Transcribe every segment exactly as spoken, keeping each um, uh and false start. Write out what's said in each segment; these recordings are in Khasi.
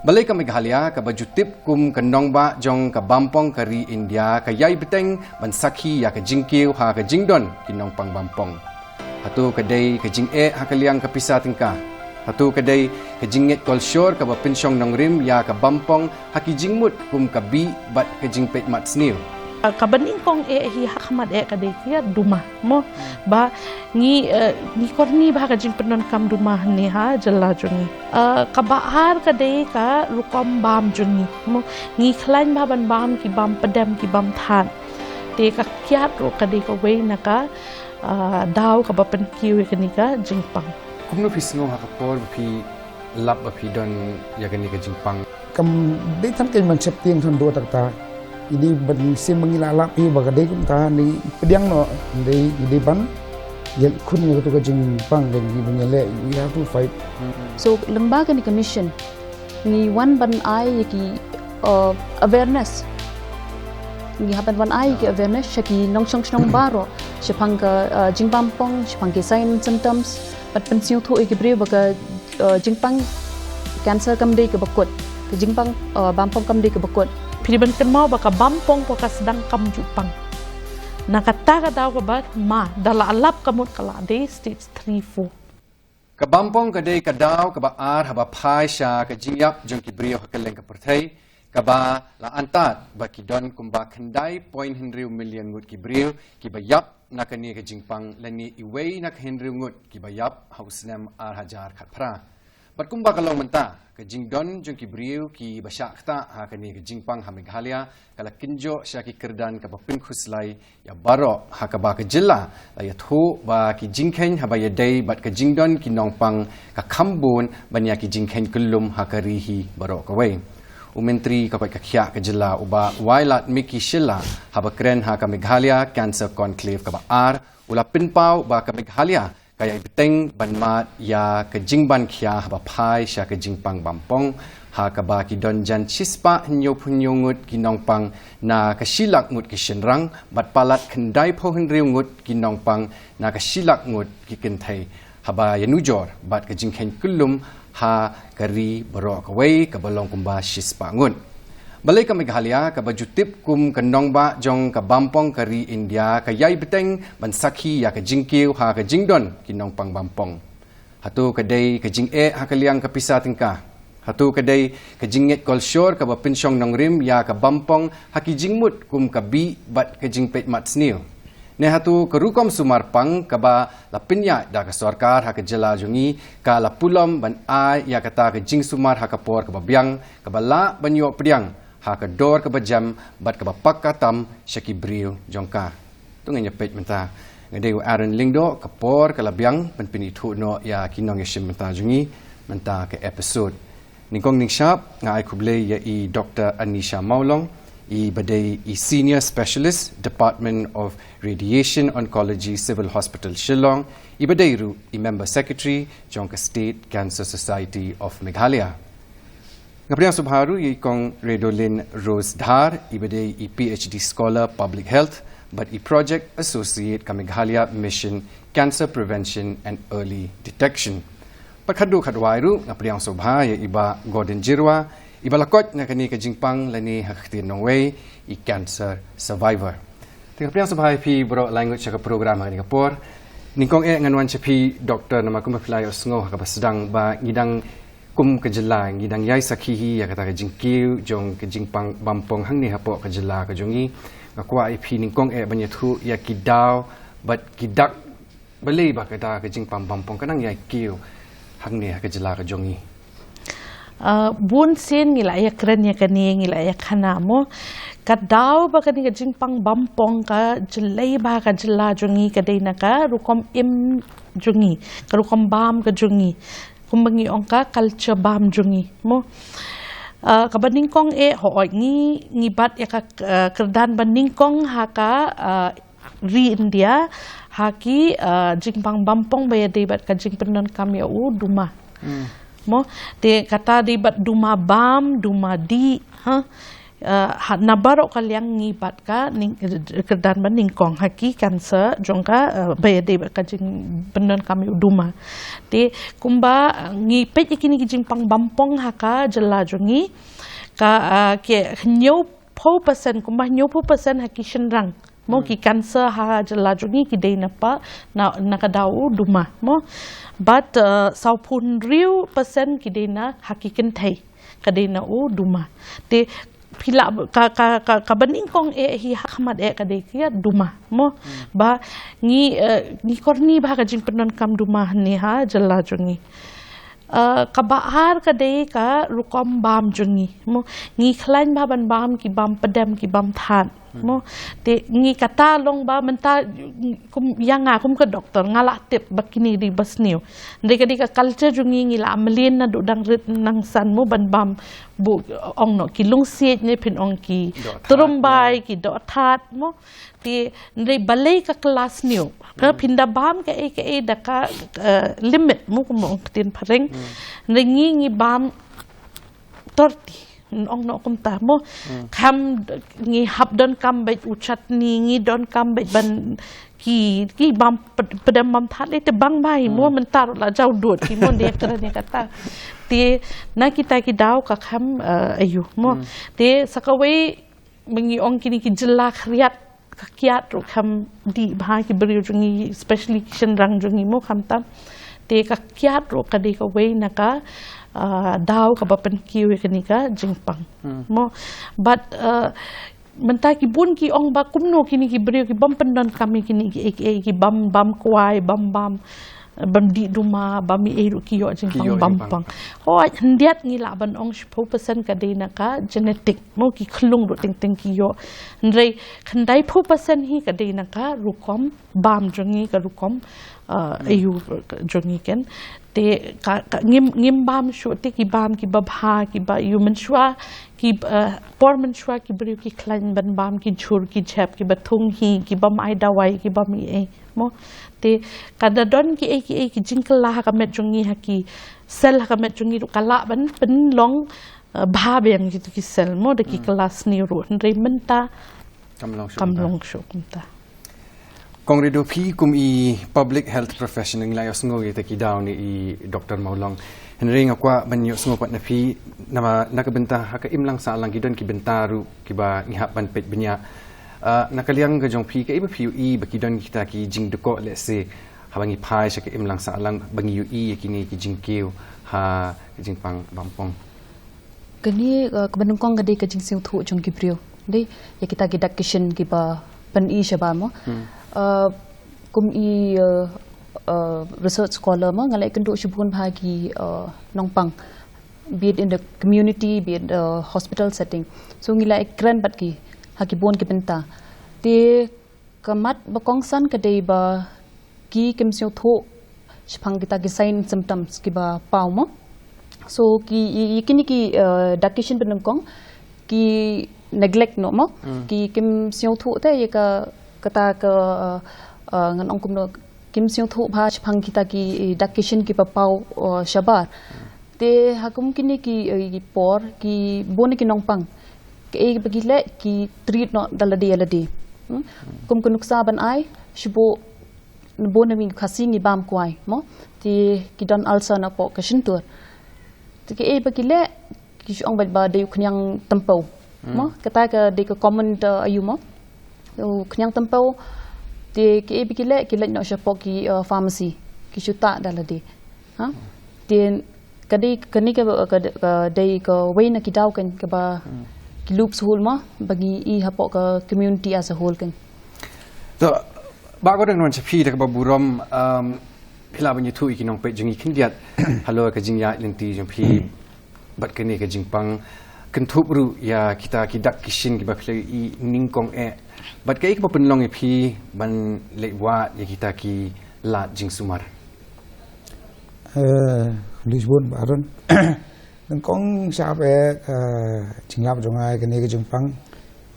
Balei ka Meghalaya kaba ju tip kum ka nongbah jong ka bampong ka ri India ka ïai bteng ban sakhi ïa ka jingkiew ha ka jingdon ki nongpang bampong? Hato ka dei ka jingeh ha ka liang ka pisa tyngka? Hato ka dei ka jingngeit kolshor kaba pynshong nongrim ïa ka bampong ha ki jingmut kum ka bih bad ka jingpeit mat sniew? Kaba nyngkong eh hi ha khmat eh ka dei ka duma mo, ba ngi, eh, ngi korni ba ka jingpyndonkam duma hangne ha jylla jong ngi. Eh, kaba ar ka dei ka rukom bam jong ngi mo, ngi khlaiñ ba ban bam ki bam pdem ki bam than. Te ka kiad ruh ka dei kawei na ka, eh, daw kaba pynkiew ïa kane ka jingpang. Kumno phi sngew ha ka por ba phi lap ba phi don ïa kane ka jingpang? Kam dei than ka ban sheptieng than dua tak ta. Ini ban sim mangi la lap hi ba ka dei kumta ni pdiang no dei ini ban ïa khun ïa tu ka jingpang ka ni ban ïa le we have to fight. So lyngba kane ka mission ngi wan ban ai ïa ki, uh, awareness. Ngi hap ban wan ai ïa ki awareness sha ki nongshong shnong baroh shaphang ka, uh, jingbampong, shaphang ki sign and symptoms. Bad pynsngewthuh ïa ki briew ba ka, uh, jingpang cancer kam dei kaba kut, ka jingpang, uh, bampong kam dei kaba kut. Phi dei ban kynmaw ba ka bampong ko ka sdang kam ju pang. Na kata ka daw kaba ma da la lap ka mut ka la dei stage three four. Ka bampong ka dei ka daw kaba ar haba phai sha ka jingïap jong ki briew ha kylleng ka pyrthei, kaba la antad ba ki don kumba khyndai point hynriew million ngut ki briew kiba ïap na kane ka jingpang lane iwei na ka hynriew ngut kiba ïap ha u snem ar hajar khatphra. Bad kumba ka long mynta, ka jingdon jong ki briew kiba shah ktah ha kane ka jingpang ha Meghalaya ka la kynjoh sha ki kyrdan kaba pynkhuslai ïa baroh ha kaba ka jylla la ïathuh ba ki jingkheiñ haba ïadei bad ka jingdon ki nongpang ka kham bun ban ïa ki jingkheiñ kyllum ha ka ri hi baroh kawei. U Myntri ka koit ka khiah ka jylla u Bah Wailadmiki Shylla haba kren ha ka Meghalaya Cancer Conclave kaba ar u la pynpaw ba ka Meghalaya ka ïai bteng ban mad ïa ka jingban khia haba phai sha ka jingpang bampong ha kaba ki don jan shispah hynñiewphew hynñiew ngut ki nongpang na ka shi lak ngut ki shynrang bad palat khyndaiphew hynriew ngut ki nongpang na ka shi lak ngut ki kynthei haba ïanujor bad ka jingkheiñ kyllum ha ka ri baroh kawei kaba long kumba shispah ngut. Balei ka Meghalaya kaba ju tip kum ka nongbah jong ka bampong ka ri India ka ïai bteng ban sakhi ïa ka jingkiew ha ka jingdon ki nongpang bampong? Hato ka dei ka jingeh ha ka liang ka pisa tyngka? Hato ka dei ka jingngeit kolshor kaba pynshong nongrim ïa ka bampong ha ki jingmut kum ka bih bad ka jingpeit mat sniew? Ne hato ka rukom sumar pang kaba la pynïaid da ka sorkar ha ka jylla jong ngi ka la pulom ban ai ïa kata ka jingsumar ha ka por kaba biang kaba lah ban ïoh pdiang ha ka dor kaba jem bad kaba paka tam sha ki briew jong ka? To ngin ïa peit mynta. Nga dei u Aaron Lyngdoh, ka por ka la biang ban pynithuh noh ïa ki nongïashim bynta jong ngi mynta ka episode. Nyngkong nyngshap nga ai khublei ïa i Doctor Anisha Mawlong, i ba dei i Senior Specialist, Department of Radiation Oncology, Civil Hospital Shillong, i ba dei ruh i Member Secretary jong ka State Cancer Society of Meghalaya. Nga pdiang sngewbha ruh ïa i Kong Redolin Rose Dhar, i ba dei i PhD Scholar Public Health bad i Project Associate ka Meghalaya Mission Cancer Prevention and Early Detection. Bad khatduh khatwai ruh nga pdiang sngewbha ïa i Bah Gordon Jyrwa, i ba la koit na kane ka jingpang lane ha ka ktien nongwei i cancer survivor. Te nga pdiang sngewbha ïa phi baroh lai ngut sha ka program ha kane ka por. Nyngkong eh ngan wan sha phi Doctor, namar kumba phi la ïohsngew ha kaba sdang ba ngi dang kum ka jylla ngi dang ïai sakhi hi ïa kata ka jingkiew jong ka jingpang bampong hangne hapoh ka jylla ka jong ngi. Nga kwah ïa phi nyngkong eh ban ïathuh ïa ki daw bad ki dak balei ba kata ka jingpang bampong ka nang ïai kiew hangne ha ka jylla ka jong ngi. Ah, bun sien ngi la ïa kren ïa kane, ngi la ïa khana mo. Ka daw ba kane ka jingpang bampong ka jlei ba ka jylla jong ngi ka dei na ka rukom im jong ngi, ka rukom bam ka jong ngi. Kumba ngi ong ka culture bam jong ngi mo. Ah, kaba nyngkong eh hooid ngi, ngi bat ïa ka, ah, kyrdan ba nyngkong ha ka, ah, ri India ha ki, ah, jingpang bampong ba ïadei bad ka jingpyndonkam ïa u duma. Mo, te kata dei bad duma bam, duma dih, ha. Uh, ha, na baroh ka liang ngi bat ka ning, kyrdan ba nyngkong ha ki cancer jong ka, uh, ba ïadei bad ka jingpyndonkam ïa u duma. Te kumba, uh, ngi peit ïa kine ki jingpang bampong ha ka jylla jong ngi, ka, uh, ki hynñiewphew percent, kumba hynñiewphew percent ha ki shynrang. Mo, ki cancer ha jylla jong ngi ki dei na pa, na, na ka daw u duma. Mo, bad, uh, sawphew hynriew percent ki dei na ha ki kynthei, ka dei na u duma. Te phi lah, ka, ka, ka, kaba nyngkong eh hi ha khmat eh ka dei ka duma. Mo, ba ngi, uh, ngi korni ba ka jingpyndonkam duma hangne ha jylla jong ngi. Uh, kaba ar ka dei ka rukom bam jong ngi. Mo, ngi khlaiñ ba ban bam ki bam pdem, ki bam thad. Mo, te ngi kata long ba mynta, kum ïa nga kum ka doktor nga lah tip ba kine dei ba sniew. Hynrei ka dei ka culture jong ngi, ngi lah mlien naduh dang rit nangsan mo ban bam, bu ong noh ki lungsiej ne phin ong ki trumbai, ki doh thad mo. Te hynrei balei ka kylla sniew? Ka phin da bam kaei kaei da ka, eh, limit mo, kum ong ktien phareng. Hynrei ngi, ngi bam thirty, ong noh kumta mo. Kham ngi hap donkam beit u chutney, ngi donkam beit ban ki, ki bam ped-, pdem bam thad lei te bang bai mo, mynta ruh la jaw dud ki mo, ne kren ïa kata. Te na kita ki daw ka kham, eh, aiu mo. Te sa kawei ba ngi ong kine ki jylla khriat, ka kiad ruh kham dih bha ki briew jong ngi, especially ki shynrang jong ngi mo, khamtam. Te ka kiad ruh ka dei kawei na ka, ah, daw kaba pynkiew ïa kane ka jingpang. Mo, bad, ah, mynta ki bun ki ong ba kumno kine ki briew ki bym pyndonkam ïa kine ki, ki, ki bam, bam kwai, bam, bam bam dih duma, bam ei ei ruh ki ïoh jingpang bam pang. Hooid, khyndiat ngi lah ban ong shiphew percent ka dei na ka genetic. Mo, ki khlung ruh teng teng ki ïoh. Hynrei khyndaiphew percent hi ka dei na ka rukom bam jong ngi, ka rukom, uh, aiu jong ngi ken. Te ka, ka ngim, ngim bam shuh te ki bam kiba bha, kiba aiu, mynshuwa ki, uh, por mynshuwa ki briew ki khlaiñ ban bam ki jhur ki jhep, kiba thung hi, ki bym ai dawai, ki bym ei ei. Mo, te ka da don kiei kiei ki jingkylla ha ka met jong ngi, ha ki cell ha ka met jong ngi ruh ka lah ban pynlong, eh, bha biang kito ki cell mo da ki kylla sniew ruh, hynrei mynta kam long shuh kumta. Kong Rido, phi kum i public health professional, ngi la ïohsngew ïa kita ki daw na i Doktor Mawlong. Hynrei nga kwah ban ïohsngew pat na phi, namar na ka bynta ha ka imlang sahlang ki don ki bynta ruh kiba ngi hap ban peit bniah. Ah, na ka liang ka jong phi, kaei ba phi ïohi ba ki don kita ki jingdukok, let's say, haba ngi phai sha ka imlang sahlang, ba ngi ïohi ïa kine ki jingkiew ha ka jingpang bampong? Kane, uh, kaba nyngkong ka dei ka jingsngewthuh jong ki briew. Dei, ïa kita ki dak ki shin kiba pyni shabar mo. Uh, kum i, uh, uh, research scholar mo, nga la ïakynduh shibun bha ki, uh, nongpang, be it in the community, be it the hospital setting. So ngi la ïakren bad ki ha ki bun ki bynta. Te ka mat ba kongsan ka dei ba ki kim sngewthuh shaphang kita ki sign symptoms kiba paw mo. So ki, i, i kine ki, uh, dak ki shin ba nyngkong ki neglect noh mo. Ki kim sngewthuh te ïa ka, kata ka, uh, uh, ngan ong kumno, kim sngewthuh bha shaphang kita ki, i, dak ki shin kiba paw, uh, shabar. Te ha kum kine ki, eh, ki por, ki bun ki nongpang, kaei ba ki leh ki treat noh da lade lade. Hmm? Kum ka nuksa ban ai, shibun bun na mi Khasi ngi bam kwai mo, te ki don ulcer na poh ka shyntur. Te kaei ba ki leh, ki shu ong beit ba dei u khñiang tympew. Mo, kata ka dei ka common, uh, aiu mo. U khñiang tympew, te kaei ba ki leh, ki leit noh shapoh ki, uh, pharmacy, ki shu tah da lade. Ha? Te ka dei, kane ka, ka, ka dei kawei na ki daw kan kaba ki lup suhul mo, ba ngi i hapoh ka community as a whole kan. To, Bah Gordon, wan sha phi da kaba burom, um, phi lah ban ïathuh ïa ki nongpeit jong ngi khyndiat halor ka jingïaid lynti jong phi bad kane ka jingpang, kynthup ruh ïa kita ki dak ki shin kiba phi la ïohi nyngkong eh, bad kaei kaba pynlong ïa phi ban leit wad ïa kita ki lad jingsumar? Eh, khublei shibun Bah Aaron. Nyngkong shap eh, eh, jinglap jong nga ïa kane ka jingpang,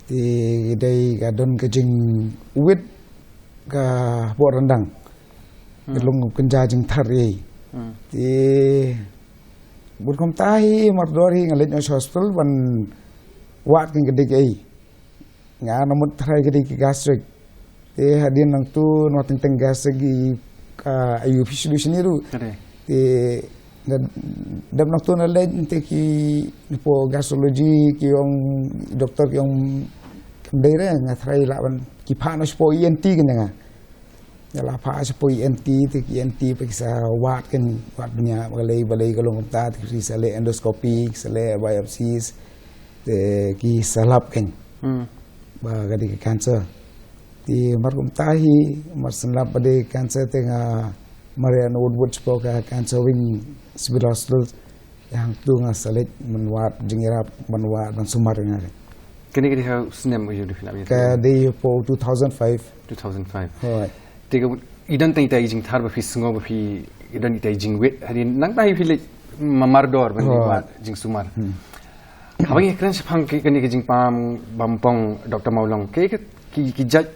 te dei ka don ka jingwit ka hapoh ryndang. Hmm. Ka long kynja jingthar ei. Hmm. Te bun kumta hi mardor hi nga leit noh sha hospital ban, wat kan ka dei ka ei. Nga na mut tharai ka dei ka gastric. Te hadien nangtu na teng teng gastric i ka ayu phi solution ni ru. Te dep nangtu na leit te ki na po gastrology ki ong doktor ki ong kam dei re nga tharai la ban ki pha na spo E N T kan nga. Ya la pha spo E N T te ki E N T pa ki sa wat kan wat nya balei balei ka long ta te ki sa le endoscopy ki sa le biopsies te ki sa lap kan. Ba ka dei ka cancer. Te mar kumta hi mar san lap ba dei cancer te nga mar ya no wood wood spo ka cancer wing civil hospital. Yang tu nga sa leit ban wat jingirap ban wat ban sumar nga. Kini kini ha snem u yudu film ka dei po two thousand five. Two thousand five. Hoi. Te ka i don tang itai jingthar ba phi sngo ba phi i don itai jingwit hadien nang tai phi leit mamar dor ban wat jingsumar. Haba ngi kren shaphang kini ka jingpang bampong Doctor Mawlong ke ki ki jait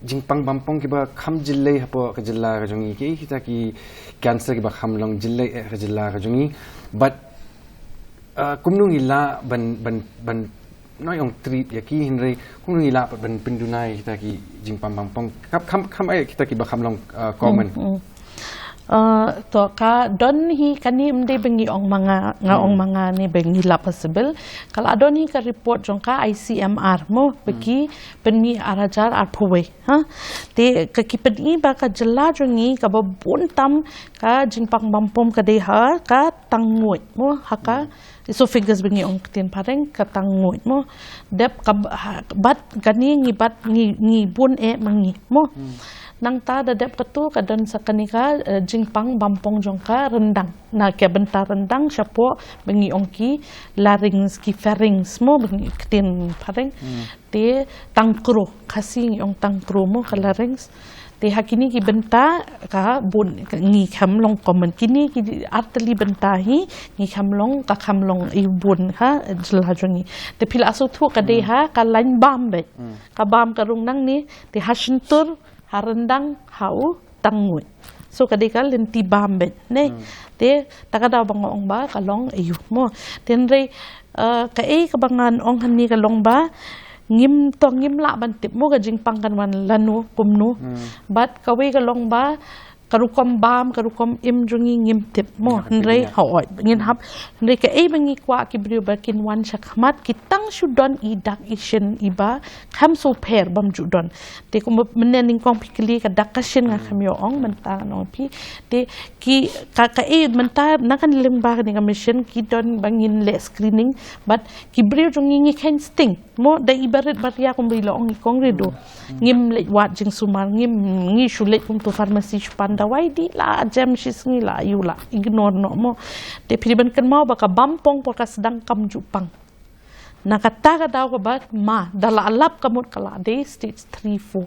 jingpang bampong kiba kham jyllei hapoh ka jylla ka jong i ki kita ki cancer kiba kham long jyllei eh ka jylla ka jong i. But kumno ngi la ban ban ban noi ong trip ya ki hynrei kumno ngi la ban pynduna kita ki jingpang bampong kham kham kham ai kita kiba kham long common. To ka don hi kani mde bengi ong manga nga ong manga ni bengi lap possible. Kala don hi ka report jong ka I C M R mo beki penmi arajar arphuwe. Ha te ka ki penmi ba ka jylla jong ngi ka ba bun tam ka jingpang bampom ka dei ha ka tangnguit mo ha ka esophagus bengi ong ktien phareng ka tangnguit mo. Dep ka bat kani ngi bat ngi ngi bun e mangi mo. Nangta da dep katu ka don sa kani ka jingpang bampong jong ka rendang na ka bynta rendang shapoh bengi ong ki larynx ki pharynx mo bengi ktien phareng. Te tangkro khasi ngi ong tangkro mo ka larynx. Te ha kini ki bynta ka bun ngi kham long common kini ki arteli bynta hi ngi kham long ka kham long i bun ha jylla jong ngi. Te phi la asu thu ka dei ha ka lain bam be ka bam ka rung nang ni te ha shentur ha rendang ha u tangnguit. So ka dei ka lynti bam be ne te ta ka daw ba nga ong ba ka long ayu mo. Te hynrei ka ei ka ba ngan ong hani ka long ba ngim to ngim lah ban tip mo ka jingpang kan wan lanu kumnu. But kawei ka long ba ka rukom bam ka rukom im jong ngi ngim tip mo hynrei ha oi ngin hap hynrei ka ei ba ngi kwah ki briew ba kin wan shakhmat ki tang shu don i dak i shin i ba kham so pher bam ju don. Te kumba mynne nyngkong phi kylli ka dak ka shin nga kham ïoh ong mynta ngan ong phi. Te ki ka ka ei mynta na kan lyngba kane ka mission ki don ba ngin leh screening but ki briew jong ngi ngi kheiñ sting mo da i barit baria kumba i la ong i kong Rido. Ngim leit wad jingsumar ngim ngi shu leit kum tu pharmacy shu pan dawai di la jem shi sngi la ïoh la ignore noh mo. Te phi ban kynmaw ba ka bampong por ka sdang kam ju pang. Na kata ka daw ka ba ma da la lap ka mut ka la dei stage three four.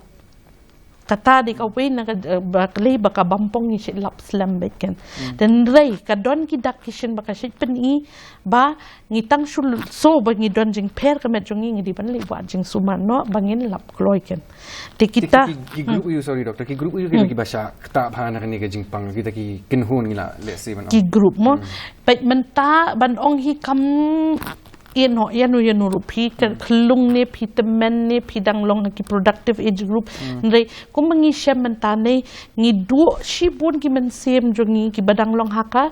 Kata dei kawei na ka ba ka lei ba ka bampong ngi shi lap slem beit kan. Te hynrei ka don ki dak ki shin ba ka shi pyni ba ngi tang shu so ba ngi don jingpher ka met jong ngi ngi dei ban leit wad jingsumar noh ba ngin lap kloi kan. Te kita ki group u sorry doctor ki group u ki ba sha kata ba na kane ka jingpang kita ki kynhun ngi la leh se ban ki group mo. Peit mynta ban ong hi kam ïa no ïa no ïa no ruh phi ka khlung ne phi tymmen ne phi dang long ha ki productive age group. Hynrei kumba ngi shem mynta ne ngi duh shibun ki mynsiem jong ngi ki ba dang long ha ka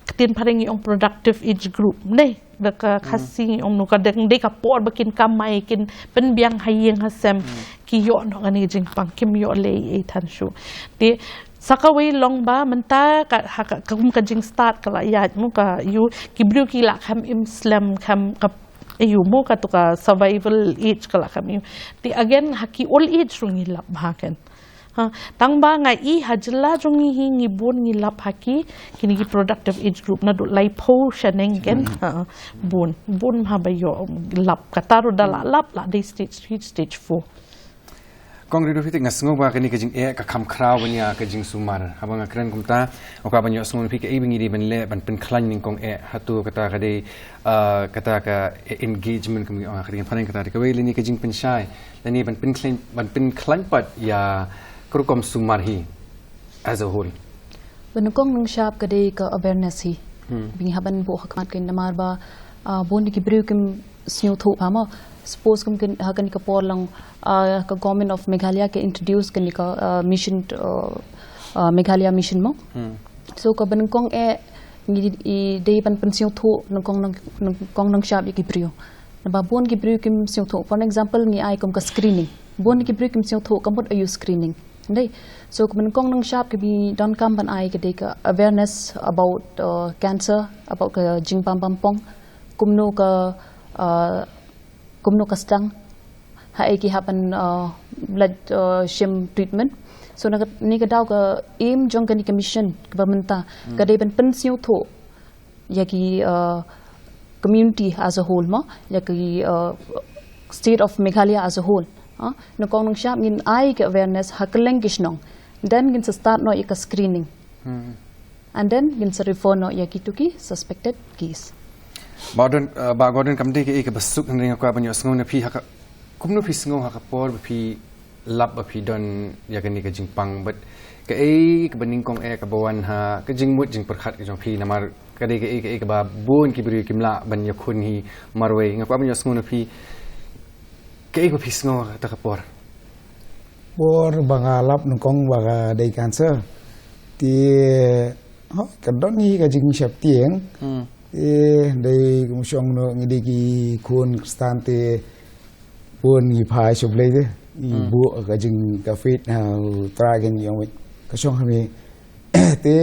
ktien phareng ngi ong productive age group ne da ka khasi ngi ong no ka dang dei ka por ba kin kamai kin pynbiang ha ïing ha sem ki ïoh noh kane ka jingpang kim ïoh leh ei than shu. Te sa kawei long ba mynta ka ha ka kum ka jingstad ka la ïaid mo ka ïoh ki briew ki la kham im slem kham ka ïoh mo ka tu ka survival age ka la kham ïoh. Te again ha ki old age ruh ngi lap ba kan. Ha tang ba nga i ha jylla jong ngi hi ngi bun ngi lap ha ki kini ki productive age group na dut lai pho shaneng kan. Ha bun bun ha ba ïoh lap kata ruh da la lap la dei stage three stage four. Kong Rido phi te nga sngew ba kane ka jingeh ka kham khraw ban ïa ka jingsumar haba nga kren kumta. Oka ban ïoh sngew phi ka ei ba ngi dei ban leh ban pynkhlaiñ nyngkong eh hato kata ka dei kata ka engagement kum ngi ong ha ka ri phareng kata ka wei lane ka jingpynshai lane ban pynkhlaiñ ban pynkhlaiñ pat ïa ka rukom sumar hi as a whole. Ba nyngkong nang shap ka dei ka awareness hi. Ba ngi hap ban buh ha khmat ka namar ba bun ki briew kim sngewthuh pha mo. Suppose kum kin ha kani ka por lang, ah, ka Government of Meghalaya ka introduce kani ka, ah, mission, ah, ah, Meghalaya Mission mo. So ka ba nyngkong eh ngi i dei ban pynsngewthuh nyngkong nang, nyngkong nang shap ïa ki briew. Naba bun ki briew kim sngewthuh. For example ngi ai kum ka screening. Bun ki briew kim sngewthuh ka mut aiu screening. Dei. So ka ba nyngkong nang shap ka ba ngi donkam ban ai ka dei ka awareness about, uh, cancer, about ka jingbam bampong. Kumno ka, uh, kumno ka sdang. Ha ei ki hap ban, uh, leit, uh, shim treatment. So na ka, ni ka daw ka aim jong kani ka mission ka ba mynta. Ka dei ban pynsngewthuh ïa ki, uh, community as a whole mo, ïa ki, uh, state of Meghalaya as a whole. Ah, nyngkong nang shap ngin ai ka awareness ha kylleng ki shnong. Then ngin sa start noh ïa ka screening. And then ngin sa refer noh ïa kitu ki suspected case. Bah Gordon, uh, Bah Gordon, kam dei kaei kaba suk hynrei nga kwah ban ïohsngew na phi ha ka, kumno phi sngew ha ka por ba phi lap ba phi don ïa kane ka jingpang, bad kaei kaba nyngkong eh kaba wan ha ka jingmut jingpyrkhat ka jong phi, namar ka dei kaei kaei kaba bun ki briew kim lah ban ïakhun hi marwei. Nga kwah ban ïohsngew na phi kaei ba phi sngew ha kata ka por. Por ba nga lap nyngkong ba ka dei cancer. Te, ho, ka don hi ka jingsheptieng. Te dei kum shong noh ngi dei ki khun Khristan te bun ngi phai sha Blei te. Ngi buh ka jing ka faith ha u Trai ka ngi ong ka shong ha me. Te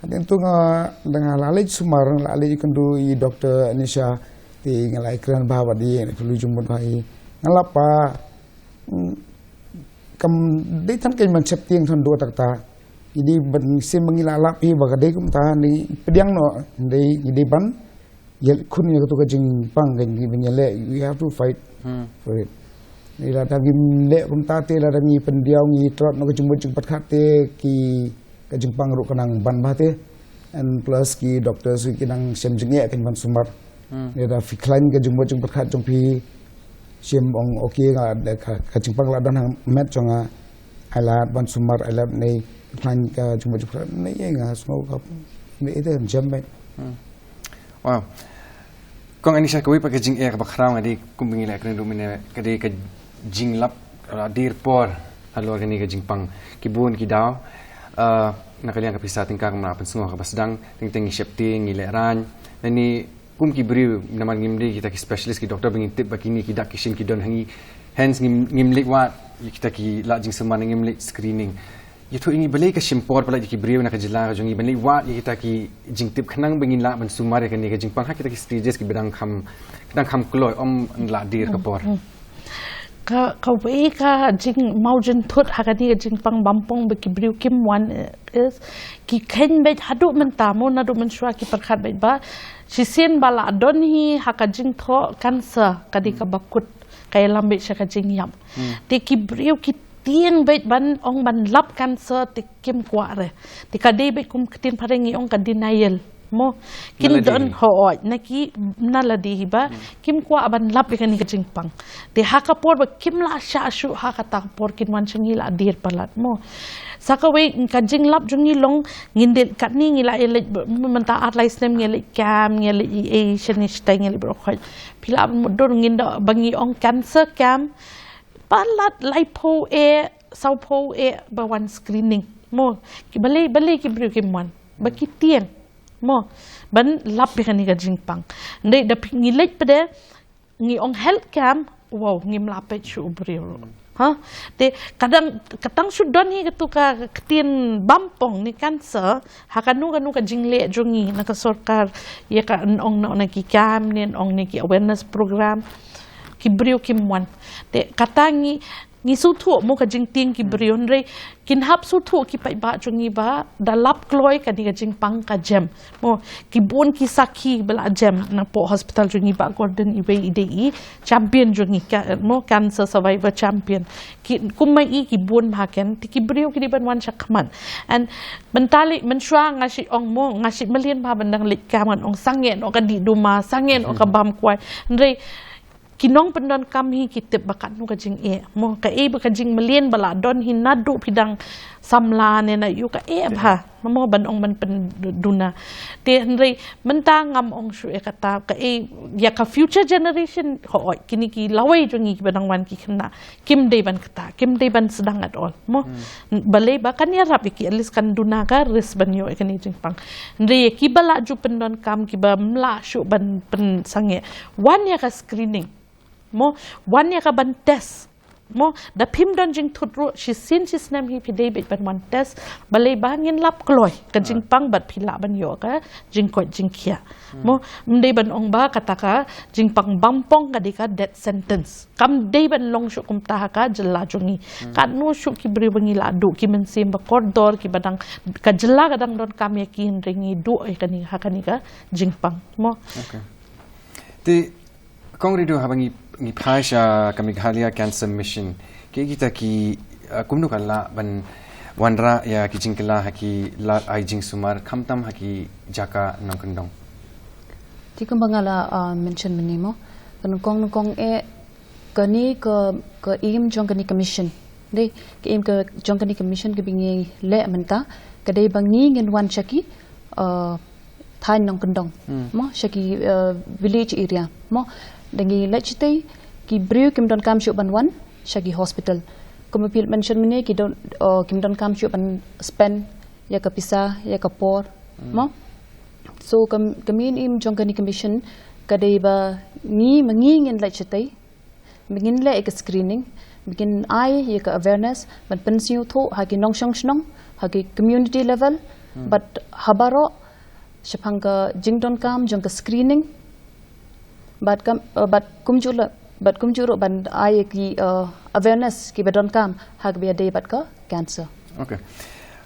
hadien tu nga dang la leit sumar, la leit kynduh i Doctor Anisha te nga la kren bha bad i, nga la jingmut bha i. Nga lap ba, mm, kam dei than ka ban sheptieng than duh tak ta. Ngi dei ban shem ba ngi la lap hi ba ka dei kumta, ngi pdiang noh, dei ngi dei ban ïa khun ïa katu ka jingpang, ka ngi ban ïaleh, we have to fight for it. Ngi lada ngim leh kumta te, lada ngi pyndiaw, ngi tlot noh ka jingmut jingpyrkhat te, ki ka jingpang ruh ka nang ban bha te. And plus ki doctors ki nang shem jingeh kan ban sumar. Lada phi khlaiñ ka jingmut jingpyrkhat jong phi, shem ong okay, nga da ka, ka jingpang la don ha met jong nga, ai lad ban sumar, ai lad nei khlaiñ ka jingmut jingpyrkhat nei, nga sngew ka nei te jam bha. Wow. Kong Anisha, kawei pat ka jingeh kaba khraw nga dei kum ba ngi la kren ruh mynne, ka dei ka jinglap, uh, dir por halor kane ka jingpang. Ki bun ki daw, uh, na ka liang ka pisa tyngka kam lah pynsngew ha kaba sdang, teng teng ngi sheptieng, ngi lehraiñ. Lane kum ki briew, namar ngim dei kita ki specialist, ki doctor ba ngin tip ba kine ki dak ki shin ki don ha ngi. Hence ngim, ngim leit wad ïa kita ki lad jingsumar, ngim leit screening. Ïathuh ïa ngi balei ka shim por palat ïa ki briew na ka jylla ka jong ngi ban leit wad ïa kita ki jingtip khnang ba ngin lah ban sumar ïa kane ka jingpang ha kita ki stages kiba dang kham, dang kham kloi, ym lah dir ka por. Ka, kawei ka jingmawjynthut ha kane ka jingpang bampong ba ki briew kim wan, eh, is ki kheiñ beit haduh mynta mo, naduh mynshuwa ki pyrkhat beit ba shisien ba la don hi ha ka jingthoh cancer ka dei kaba kut, ka ïalam beit sha ka jingïap. Te ki briew ki tieng beit ban ong ban lap cancer te kim kwah re. Te ka dei beit kum ktien phareng ngi ong ka denial. Mo, kin don, hooid, na ki, na lade hi ba kim kwah ban lap ïa kane ka jingpang. Te ha ka por ba kim lah shah shuh ha kata ka por kin wan sha ngi lah dir palat mo. Sa kawei ka jinglap jong ngi long ngin leit katne ngi lah ïa leit mynta ar lai snem ngi leit camp, ngi leit ei ei shane shatai ngi leit baroh khoit. Phi lah mutdur ngin da ba ngi ong cancer camp. Palat laiphew eh, sawphew eh ba wan screening. Mo, ki balei, balei ki briew kim wan. Ba ki tieng. Mo, ban lap ïa kane ka jingpang. Ndei da phi ngi leit pat de, ngi ong health camp, wow, ngim lah peit shuh u briew ruh. Ha? Te, kadang, katang shu don hi katu ka ktien bampong ne cancer, ha kano kano ka jingleh jong ngi na ka sorkar, ïa ka ong na, na ki camp ne ong ne ki awareness program. Ki briew kim wan. Te, kata ngi, ngi sngewthuh mo ka jingtieng ki briew, hynrei kin hap sngewthuh ki paidbah jong ngi ba da lap kloi kane ka jingpang ka jem. Mo, ki bun ki sakhi ba la jem napoh hospital jong ngi, Bah Gordon iwei i dei i champion jong ngi, ka, mo, cancer survivor champion. Ki, kumba i ki bun bha ken, te ki briew ki dei ban wan shakhmat. And mynta lei mynshuwa nga shu ong mo, nga shu mlien bha ban dang leit camp, ngan ong sangeh noh ka dih duma, sangeh noh ka bam kwai. Hynrei ki nongpyndonkam hi ki tip ba katno ka jingeh. Mo, kaei ba ka jingmlien ba la don hi naduh phi dang samla ne na ïoh ka eh bha. Mamo ban ong ban pynduna. Te hynrei mynta ngam ong shuh ïa kata ka eh ïa ka future generation, hooid kini ki lawei jong ngi kiba dang wan ki khynnah kim dei ban kata, kim dei ban sdang at all. Mo balei ba kan ïarap ïa ki, at least kan duna ka risk ban ïoh ïa kane jingpang. Hynrei ïa kiba la ju pyndonkam, kiba mlah shuh ban pynsangeh, wan ïa ka screening. Mo, wan ïa ka ban test. Mo, da phim don jingthut ruh, shisien shisnem hi phi dei beit ban wan test. Balei ba ngin lap kloi ka jingpang bad phi lah ban ïoh ka jingkoit jingkhiah. Mo, ym dei ban ong ba kata ka jingpang bampong ka dei ka death sentence. Kam dei ban long shuh kumta ha ka jylla jong ngi. Katno shuh ki briew ba ngi la duh, ki mynsiem ba kordor, kiba dang, ka jylla ka dang donkam ïa ki, hynrei ngi duh ïa kane ha kane ka jingpang. Mo. Te kong Rido, haba ngi, ngi phai sha ka Meghalaya Cancer Mission, ki kita ki, uh, kumno ka lah ban wanrah ïa ki jingkylla ha ki lad ai jingsumar khamtam ha ki jaka nongkyndong? Te kumba nga la, uh, mention mynne mo, ka nyngkong nyngkong eh kane ka, ka aim jong kane ka mission. Dei, ka aim ka jong kane ka mission kaba ngi leh mynta ka dei ba ngi ngin wan sha ki, uh, thaiñ nongkyndong. Mo, sha ki, uh, village area. Mo, da ngi leit shatei, ki briew kim donkam shuh ban wan sha ki hospital. Kumba phi mention mynne, ki don, uh, kim donkam shuh ban spend ïa ka pisa, ïa ka por. Mo. So ka, ka main aim jong kane ka mission ka dei ba ngi, ma ngi ngin leit shatei, ba ngin leh ïa ka screening, ba ngin ai ïa ka awareness, ban pynsngewthuh ha ki nongshong shnong, ha ki community level, bad ha baroh shaphang ka jingdonkam jong ka screening, bad kam, uh, bad kumjuh la, bad kumjuh ruh ban ai ïa ki, uh, awareness kiba donkam ha kaba ïadei bad ka cancer. Okay.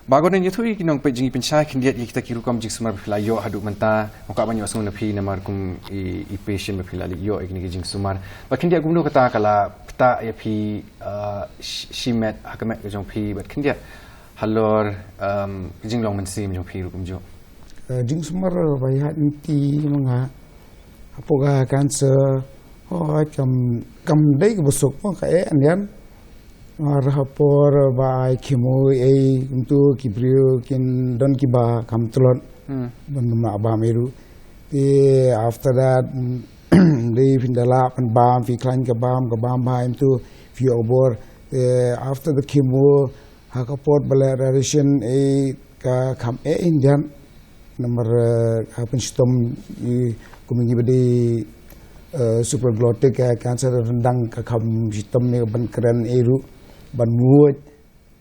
Ba ngan ïathuh ïa ki nongpeit jingpynshai khyndiat ïa kita ki rukom jingsumar ba phi la ïoh haduh mynta, nga kwah ban ïohsngew na phi namar kum i, i patient ba phi la ïoh ïa kine ki jingsumar. Ba khyndiat kumno kata ka la ktah ïa phi, uh, shi, shimet ha ka met ka jong phi, bad khyndiat halor, um, ka jinglong mynsiem jong phi ruh kumjuh. Uh, jingsumar ba ïa nti ma nga hapoh ka cancer, hooid kam, kam dei kaba suk mo, ka eh hynrei namar ha por ba ai chemo ei kumto ki briew kin don kiba kham tlot ban ym lah bam ei ruh. Te after that, dei phin da lah ban bam, phi khlaiñ ka bam, ka bam bha kumto, phi ïoh bor. Te after the chemo, ha ka por ba leh radiation ei ka kham eh hynrei namar, eh, ka pynshitom ïa, kum ïa ngi ba dei, eh, supraglottic, eh, cancer ryndang, ka kham shitom ïa ka ban kren ei ruh, ban nguid,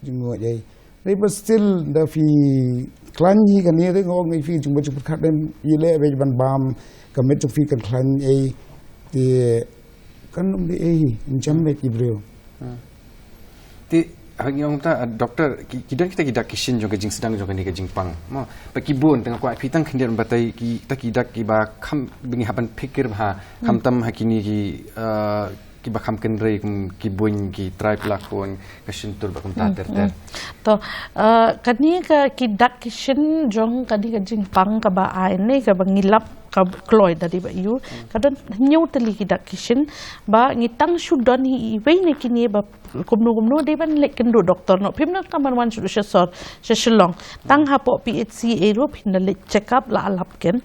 jingngeit ei. Hynrei but still da phi khlaiñ hi kane, te nga ong ïa phi jingmut jingpyrkhat, lem ïa leh beit ban bam, ka met jong phi kan khlaiñ ei. Te kan ym dei ei, ym jam beit ki briew. Te ha ngi ong ta, ah, doctor, ki, ki don kita ki dak ki shin jong ka jingsdang jong kane ka jingpang. Mo, ba ki bun, te nga kwah phi tang khyndiat ban batai kita ki dak kiba kham, ba ngi hap ban pyrkhat bha, khamtam ha kine ki, ah, kiba kham kynrei kum ki buiñ, ki trai pla khun, ka shyntur bad kumta ter ter. To, ah, kane ka ki dak ki shin jong kane ka jingpang kaba ai ne kaba ngi lap ka kloi da dei ba ïoh. Ka don hynñiew tylli ki dak ki shin ba ngi tang shu don hi iwei na kine ba kumno kumno dei ban leit kynduh doktor noh. Phim donkam ban wan shuh sha sor, sha Shillong. Tang hapoh P H C ei ruh phin da leit check up la lap ken.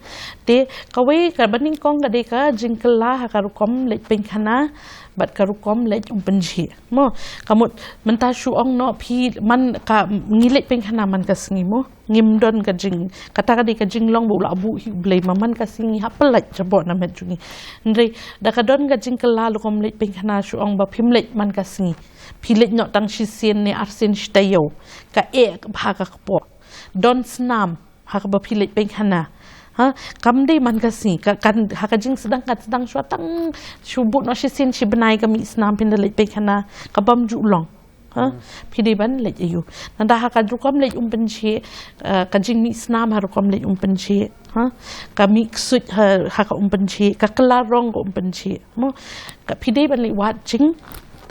Te kawei kaba nyngkong ka dei ka jingkylla ha ka rukom leit pynkhana bad ka rukom leit um pynjhieh. Mo, ka mut mynta shu ong noh phi man ka ngi leit pynkhana man ka sngi mo. Ngim don ka jing, kata ka dei ka jinglong ba u la buh hi U Blei, ma man ka sngi hap pyllait shapoh na met jong ngi. Hynrei da ka don ka jingkylla rukom leit pynkhana, shu ong ba phim leit man ka sngi. Phi leit noh tang shisien ne arsien shi taïew. Ka eh bha ka kpoh. Don snam ha kaba phi leit pynkhana. Ha, kam dei man ka sngi, ka, kan, ha ka jingsdang, ka sdang shuwa tang shu buh noh shisien shi bnai ka mih snam, phin da leit pynkhana, ka bym ju long. Ha? Phi dei ban leit aïu? Nangta ha ka rukom leit um pynjhieh, eh, ka jingmih snam ha rukom leit um pynjhieh. Ha? Ka mih ksuid ha, ha ka um pynjhieh, ka kylla rong ka um pynjhieh. Mo, ka phi dei ban leit wad jing,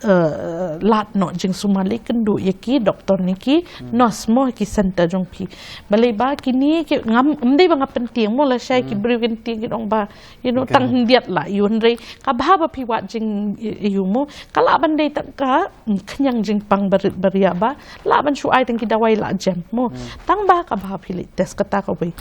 eh, lad noh jingsumar lei kynduh ïa ki doktor ne ki nurse mo ki center jong phi. Balei ba kine ki ngam, ym dei ba nga pyntieng mo, lashai ki briew kin tieng kin ong ba, you know, tang hyndiat lah ïoh, hynrei kaba, ba phi wad jingïoh mo, ka lah ban dei tang ka khñiang jingpang barit baria ba lah ban shu ai tang ki dawai lah jem mo. Tang ba kaba phi leit test, kata kawei.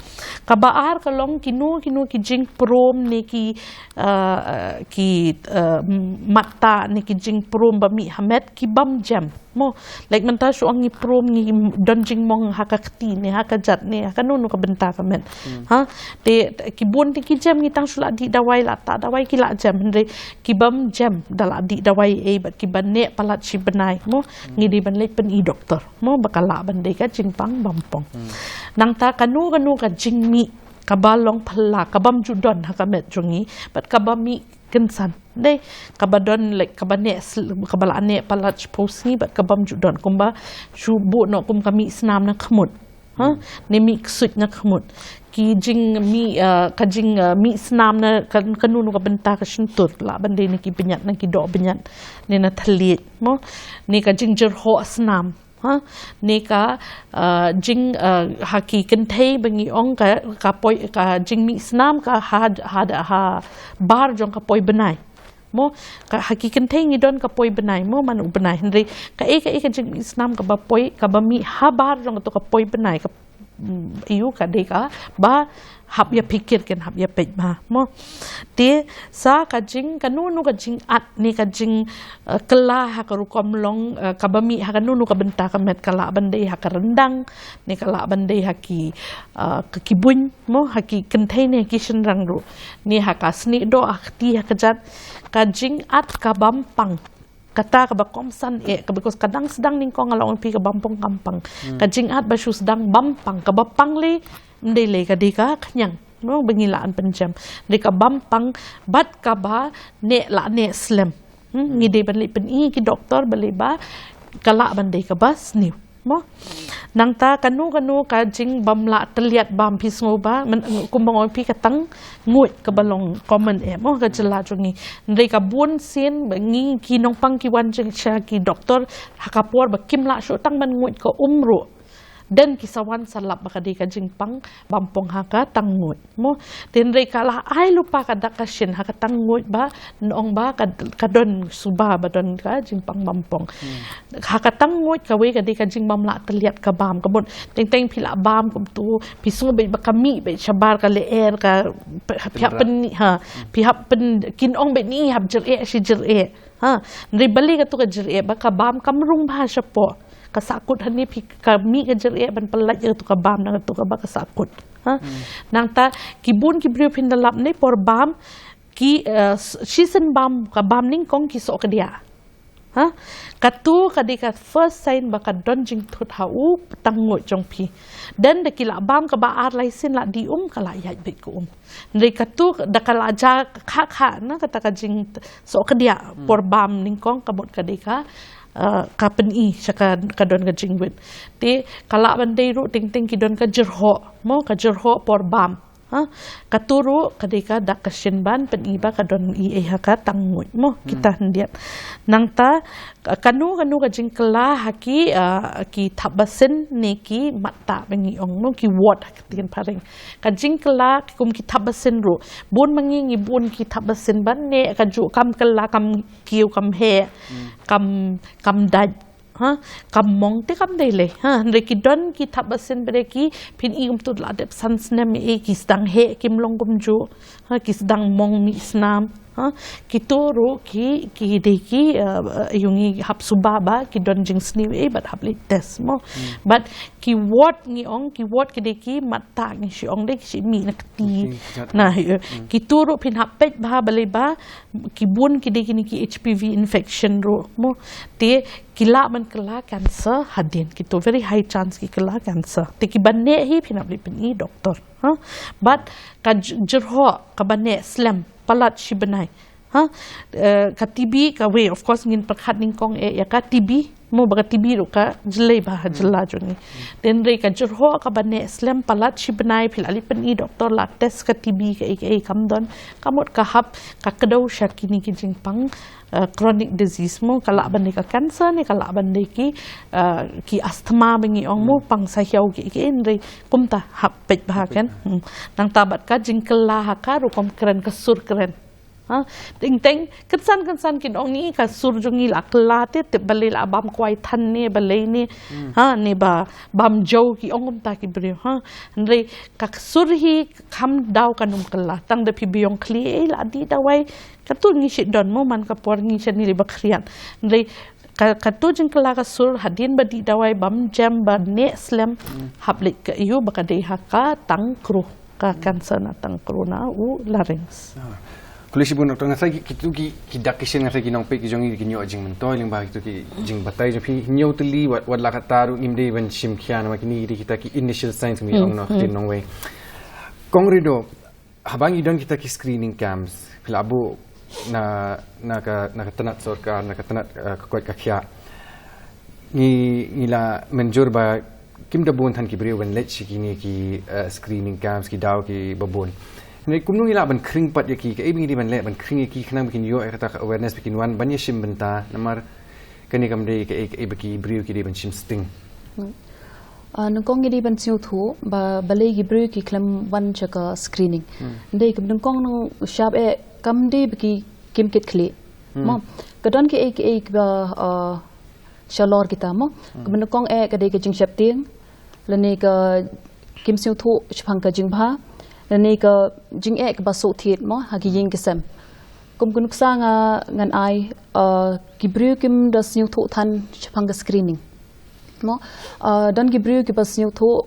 Kaba ar ka long kino kino ki jingprom ne ki, eh, ki, eh, matta ne ki jingprom ba mih ha met ki bym jem mo. Like mynta shu ong ngi prom, ngi don jingmong ha ka kti ne ha ka jat ne ha kano kano ka bynta ka met. Ha, te, te ki bun te ki jem, ngi tang shu lah dih dawai, lah tah dawai, ki lah jem, hynrei ki bym jem da lah dih dawai ei bad kiba neh palat shi bnai mo, ngi dei ban leit pyni doktor mo, ba ka lah ban dei ka jingpang bampong. Nangta kano kano ka jingmih kaba long phylla, ka bym ju don ha ka met jong ngi bad kaba mih kynsan. Dei, kaba don, like, kaba neh sl-, kaba lah neh palat shiphew sngi bad ka bym ju don, kumba shu buh noh kum ka mih snam na khmut. Ha? Ne mih ksuid na khmut. Ki jingmih, eh, ka jing, eh, mih snam na ka, kano kano ka bynta ka shyntur, lah ban dei na ki bniat, na ki doh bniat, ne na thylliej mo, ne ka jingjyrhoh snam. Ha, ne ka, eh, jing, eh, ha ki kynthei ba ngi ong ka, ka poi, ka jingmih snam ka ha, ha, ha bar jong ka poi bnai. Mo, ka ha ki kynthei ngi don ka poi bnai mo, man u bnai, hynrei kaei kaei ka jingmih snam kaba poi, kaba mih ha bar jong kato ka poi bnai, ka, mm, ïoh ka dei kaba hap ïa phikir, kan hap ïa peit bha mo. Te sa ka jing, kano kano ka jingat ne ka jing, eh, kylla ha ka rukom long, eh, kaba mih ha kano kano ka bynta ka met, ka lah ban dei ha ka ryndang, ne ka lah ban dei ha ki, eh, ka ki buiñ mo, ha ki kynthei ne ki shynrang ruh, ne ha ka snieh doh, ha kti, ha ka jat, ka jingat ka bym pang. Kata kaba kongsan eh, ka, because ka dang sdang nyngkong, nga la ong ïa phi, ka bampong kam pang. Ka jingat ba shu sdang bym pang, kaba pang lei, ym dei lei, ka dei ka khñiang mo, ba ngi lah ban pynjem. Dei ka bym pang bad kaba neh lah neh slem. Hmm, ngi dei ban leit pyni ki doktor balei ba ka lah ban dei kaba sniew mo. Nangta kano kano ka jingbym lah tylliat bam, phi sngew ba, men, kumba nga ong ïa phi, ka tang nguid kaba long common eh mo ha ka jylla jong ngi. Hynrei ka bun sien ba ngi ki nongpang ki wan jngoh sha ki doktor ha ka por ba kim lah shuh tang ban nguid ka um ruh. Dang ki sa wan sa lap ba ka dei ka jingpang bampong ha ka tang nguid mo. Te hynrei ka la ai lypa ka dak ka shin ha ka tang nguid ba, nong ba ka, ka don suba ba don ka jingpang bampong. Ha ka tang nguid kawei ka dei ka jingbym lah tylliat ka bam, ka mut teng teng phi lah bam kumtu, phi sngew beit ba ka mih beit shabar ka lyer, ka, phi hap pyn, ha, phi hap pyn, kin ong beit ni hap jyreh shi jyreh. Ha, hynrei balei kato ka jyreh, ba ka bam kam rung bha shapoh. Ka sahkut hangne, phi, ka mih ka jyreh ban pyllait ïa kato ka bam na kato kaba ka sahkut. Ha? Nangta ki bun ki briew phin da lap ne por bam, ki, eh, shisien bam, ka bam nyngkong ki soh kdiah. Ha? Kato ka dei ka first sign ba ka don jingthut ha u tang nguid jong phi. Dang da ki lah bam kaba ar lai sien lah dih um, ka lah ïaid beit ka um. Hynrei kato da ka la jia kha kha na kata ka jingsoh kdiah por bam nyngkong, ka mut ka dei ka, eh, ka pyni sha ka, ka don ka jingwit. Te ka lah ban dei ruh teng teng ki don ka jyrhoh mo, ka jyrhoh por bam. Ha, kato ruh ka dei ka dak ka shin ban pyni ba ka don ei ei ha ka tang nguid mo, kita hyndiat. Nangta kano kano ka jingkylla ha ki, ah, ki thapbasin ne ki matta ba ngi ong mo, ki wart ha ka ktien phareng. Ka jingkylla ki kum ki thapbasin ruh. Bun ma ngi ngi bun ki thapbasin ban ne ka ju kam kylla, kam kiew, kam heh, kam, kam dait. Ha, kam mong te kam dei lei. Ha, hynrei ki don ki thapbasin ba dei ki phin i kumtu la dep san snem ei ki sdang heh, kim long kumjuh. Ha, ki sdang mong mih snam. Ha, kito ruh ki, ki dei ki, eh, ïa ngi hap suba ba ki don jingsniew ei bad hap leit test mo. Bad ki wart ngi ong, ki wart ki dei ki matta ngi shi ong dei ki shi mih na kti. Na, eh, kito ruh phin hap peit bha balei ba ki bun ki dei kine ki H P V infection ruh mo. Te ki lah ban kylla cancer hadien, kito very high chance ki kylla cancer. Te kiba neh hi phin hap leit pyni doktor. Ha? Bad ka j-, jyrhoh kaba neh slem palat shi bnai. Ha, eh, ka T B ka wei, of course ngin pyrkhat nyngkong eh ïa ka T B, mo ba ka T B ruh ka jlei bha ha jylla jong ngi. Hynrei ka jyrhoh kaba neh slem palat shi bnai phi la leit pyni doktor la test ka T B kaei kaei kam don. Ka mut ka hap ka kdew sha kine ki jingpang, eh, chronic disease mo, ka lah ban dei ka cancer ne ka lah ban dei ki, eh, ki asthma ba ngi ong mo, pang sahiaw kiei kiei, hynrei kumta hap peit bha kan. Hmm. Nangta bad ka jingkylla ha ka rukom kren, ka sur kren. Ha, teng teng, kynsan kynsan kin ong ngi ka sur jong ngi la kylla te, te balei la bam kwai than ne, balei ne, ha, ne ba bam jaw ki ong kumta ki briew, ha. Hynrei ka sur hi kham daw kan ym kylla, tang da phi biang khlieh ei la dih dawai, katto ngi shu don mo man ka por ngi shane lei ba khriat. Hynrei ka, katto jingkylla ka sur hadien ba dih dawai bam jem ba neh slem, hap leit ka ïoh ba ka dei ha ka tang kru, ka cancer na tang kru na u larynx. Ah. Khublei shibun doktor, nga tharai ki, kitu ki, ki dak ki shin, nga tharai ki nongpeit ki jong ngi kin ïoh jingmyntoi lyngba kitu ki jingbatai jong phi. Hynñiew tylli wat, wat la katta ruh ngim dei ban shim khia namar kine ki dei kita ki initial signs ngi ong noh ktien nongwei. Kong Rido, haba ngi don kita ki screening camps, phi la buh na, na ka, na ka tnat sorkar, na ka tnat, eh, ka koit ka khiah. Ngi, ngi la mynjur ba kim da bun than ki briew ban leit sha kine ki, eh, screening camps, ki daw kiba bun. Hynrei kumno ngi lah ban khring pat ïa ki, kaei ba ngi dei ban leh ban khring ïa ki khnang ba kin ïoh ïa kata ka awareness ba kin wan ban ïashim bynta, namar kane kam dei kaei, kaei ba ki briew ki dei ban shim sting. Hmm. Ah, nyngkong ngi dei ban sngewthuh ba balei ki briew ki khlem wan sha ka screening. Hmm. Dei ka nyngkong nang shap eh kam dei ba ki kim kit khlieh. Hmm. Mo, ka don kiei kiei kiba, ah, shalor kita mo. Hmm. Ka nyngkong eh ka dei ka jingsheptieng, lane ka kim sngewthuh shaphang ka jingbha, lane ka jingeh kaba suk thied mo ha ki ïing ki sem. Kum ka nuksa nga ngan ai, uh, ki briew kim da sngewthuh than shaphang ka screening. Mo, uh, don ki briew kiba sngewthuh,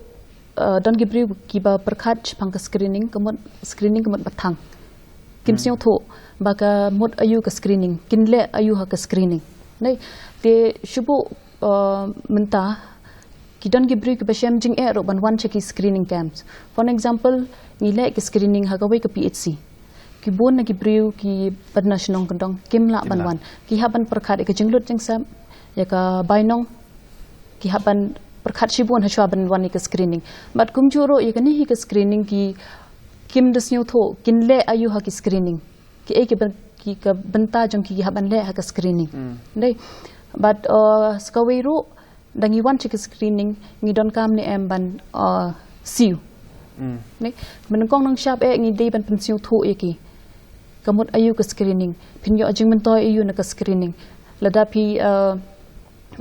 uh, don ki briew kiba pyrkhat shaphang ka screening, ka mut screening ka mut ba thang. Kim sngewthuh ba ka mut aïu ka screening, kin leh aïu ha ka screening. Nai, te shu buh, uh, mynta ki don ki briew kiba shem jingeh ruh ban wan sha ki screening camps. For an example, ngi leh ki screening ha kawei ka P H C. Ki bun na ki briew kiba na shnong kyndong kim lah ban wan. Ki hap ban pyrkhat ïa ka jinglut jingsep, ïa ka bainong. Ki hap ban pyrkhat shibun hashwa ban wan ïa ka screening. Bad kumjuh ruh ïa kane hi ka screening ki kim da sngewthuh kin leh aïu ha ki screening. Kiei ki byn-, ki ka bynta jong ki ki hap ban leh ha ka screening. Hmm. Dei. Bad, uh, sa kawei ruh da ngi wan sha ka screening ngi donkam ne em ban, uh, siew. Hmm. Ne? Nyngkong nang shap eh ngi dei ban pynsngewthuh ïa ki. Ka mut aïu ka screening. Phin ïoh jingmyntoi aïu na ka screening. Lada phi, uh,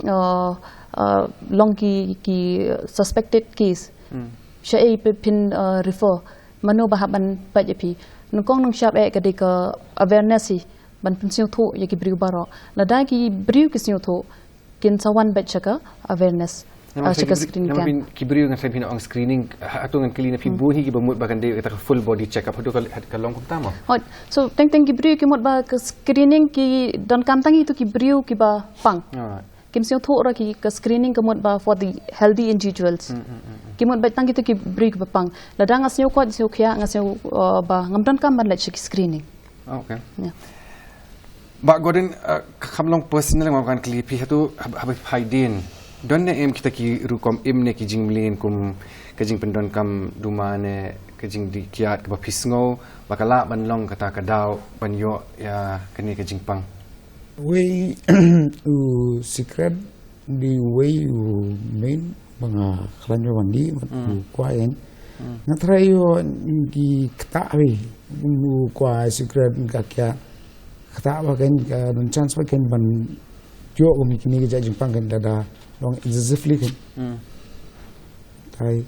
uh, uh, long ki, ki suspected case. Hmm. Shaei phi, phin, uh, refer. Mano ba hap ban peit ïa phi. Nyngkong nang shap eh ka dei ka awareness hi ban pynsngewthuh ïa ki briew baroh. Lada ki briew ki sngewthuh kin sa wan beit sha ka awareness. Namar sha ka screening camp. Ki briew ngan sa phin ong screening, ha, hato ngan kylli na phi bun hi kiba mut ba kan dei kata ka full body check up, hato ka, ka long kumta mo? Oh, so teng teng ki briew ki mut ba ka screening ki donkam tang ito ki briew kiba pang. Alright. Kim sngewthuh ruh ki ka screening ka mut ba for the healthy individuals. Hmm, hmm, hmm, hmm. Ki mut ba tang kito ki briew kiba pang. Lada nga sngew kot, sngew khiah, nga sngew, uh, ba ngam donkam ban leit sha ki screening. Okay. Yeah. Bah Gordon, uh, ka kham long personal, nga kan kylli phi hato hab-, haba phi phai dien, don ne em kita ki rukom im ne ki jingmlien kum ka jingpyndonkam duma ne ka jingdih kiad kaba phi sngew ba ka lah ban long kata ka daw ban ïoh ïa kane ka jingpang? Wei u sikret dei wei u main ba nga khlaiñ ba wan dih bad u kwah ïa. Nga tharai ïoh ki ktah wei u kwah sikret ka kiad ktah ba kan ka don chance ba kan ban ïoh kum kine ki jait jingpang kan da da long excessively kan. Tharai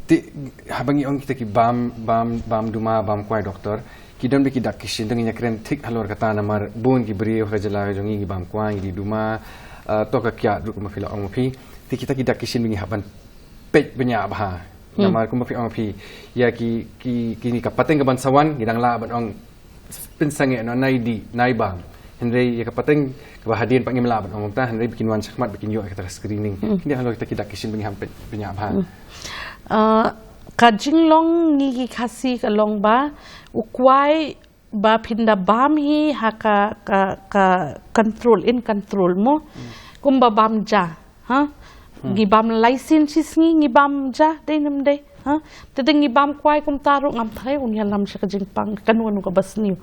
Te haba ngi ong kita ki bam, bam, bam duma, bam kwai doktor, ki don bad ki dak ki shin, dang ngi ïa kren thik halor kata namar bun ki briew ha ka jylla ka jong ngi ngi bam kwai, ngi dih duma, eh, to ka kiad ruh kumba phi la ong ma phi. Te kita ki dak ki shin ba ngi hap ban peit bniah bha. Namar kumba phi ong ma phi, ïa ki, ki, kine ka pateng kaban sa wan, ngi dang lah ban ong pynsangeh noh nai dih, nai bam. Hynrei ïa ka pateng kaba hadien pat ngim lah ban ong kumta, hynrei ba kin wan shakhmat ba kin ïoh ïa kata ka screening. Kine halor kita ki dak ki shin ba ngi hap peit bniah bha. Ah, ka jinglong ngi ki Khasi ka long ba u kwai ba phin da bam hi ha ka, ka, ka control, in control mo. Kumba bam ja. Ha? Ngi bam laisin shi sngi ngi bam ja, dei nem dei. Ha? Te dei ngi bam kwai kumta ruh ngam tharai un ïalam sha ka jingpang, kano kano kaba sniew.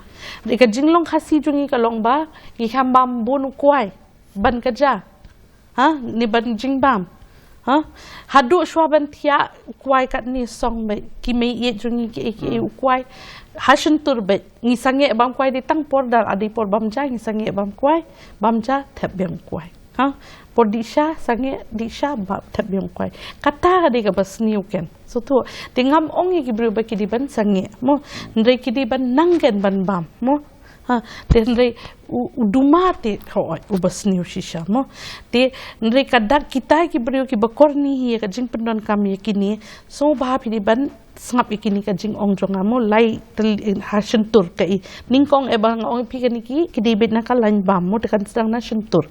Dei ka jinglong Khasi jong ngi ka long ba ngi kham bam bun u kwai ban ka ja. Ha? Ni ban jingbam. Ha? Haduh shuwa ban thiah u kwai katne song beit, ki mei ïeit jong ngi ki ei ki ei u kwai. Ha shyntur beit. Ngi sangeh bam kwai dei tang por da la dei por bam ja, ngi sangeh bam kwai, bam ja thep biang kwai. Ha? Por dih sha, sangeh dih sha, bam thep biang kwai. Kata ka dei kaba sniew ken. Sngewthuh. Te ngam ong ïa ki briew ba ki dei ban sangeh mo. Hynrei ki dei ban nang ken ban bam mo. Ha, te hynrei u, u duma te hooid uba sniew shisha mo. Te hynrei ka dak kita ki briew kiba korni hi ïa ka jingpyndonkam ïa kine, sngewbha phi dei ban sngap ïa kine ka jingong jong nga mo, lai tylli ha shyntur kaei. Nyngkong eh ba nga ong ïa phi kane ki, ki dei beit na ka lain bam mo, te kan sdang na shyntur.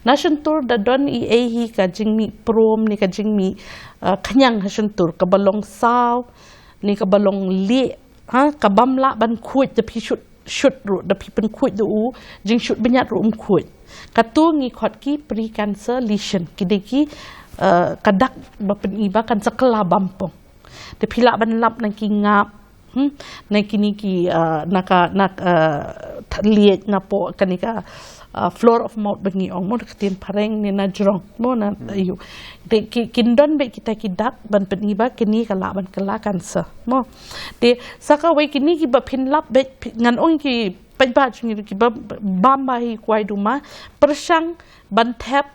Na shyntur da don i ei hi ka jingmih prom ne ka jingmih, uh, khñiang ha shyntur, kaba long saw ne kaba long lieh, ha, ka bym lah ban khuid da phi shut shut ruh da phi pynkhuid da u, jingshut bniat ruh um khuid. Katu ngi khot ki pre-cancer lesion, ki dei ki, uh, ka dak ba pyni ba kan sa kylla bam pong. Te phi lah ban lap na ki ngap, hmm, na kine ki, uh, na ka, na, uh, thliej na poh kane ka, uh, floor of mouth ba ngi ong mo, da ka ktien phareng ne na jrong mo na, hmm, ïa u. Te ki, kin don beit kita ki dak ban pyni ba kine ka lah ban kylla cancer mo. Te sa kawei kine kiba phin lap beit, phi-, ngan ong ki paidbah jong ngi kiba bam bha hi kwai duma, pyrshang ban thep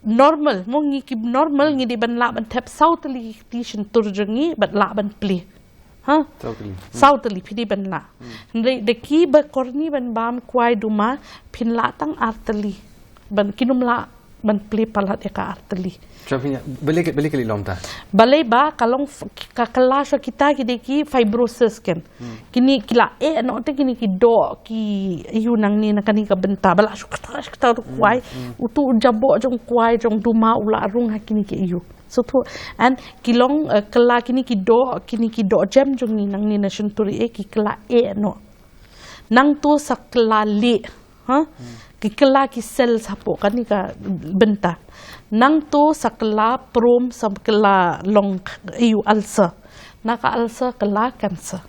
normal mo, ngi ki normal ngi dei ban lah ban thep saw tylli ki kti shyntur jong ngi bad lah ban plie. Ha? Saw tylli. Hmm. Saw tylli phi dei ban lah. Hmm. Hynrei da kiba korni ban bam kwai duma phin lah tang ar tylli. Ban kin ym lah ban plie palat ïa ka ar tylli. Sha phi ïa, balei ka, balei ka leh lom ta? Balei ba ka long f-, ka kylla shuwa kita ki dei ki fibrosis ken. Hmm. Kine ki la eh noh te kine ki doh ki ïa u nangne na kane ka bynta ba la shu kata shu kata u kwai. Hmm, hmm. Utu u jaboh jong kwai jong duma u la rung ha kine ki ïa u. Sngewthuh. And ki long, eh, kylla kine ki doh, kine ki doh jem jong ngi nangne na shyntur eh ki kylla eh noh. Nangto sa kylla lieh. Ha? Hmm. Ki kylla ki cells hapoh kane ka bynta. Nangto sa kylla prom sa kylla long ïa u ulcer. Na ka ulcer kylla cancer.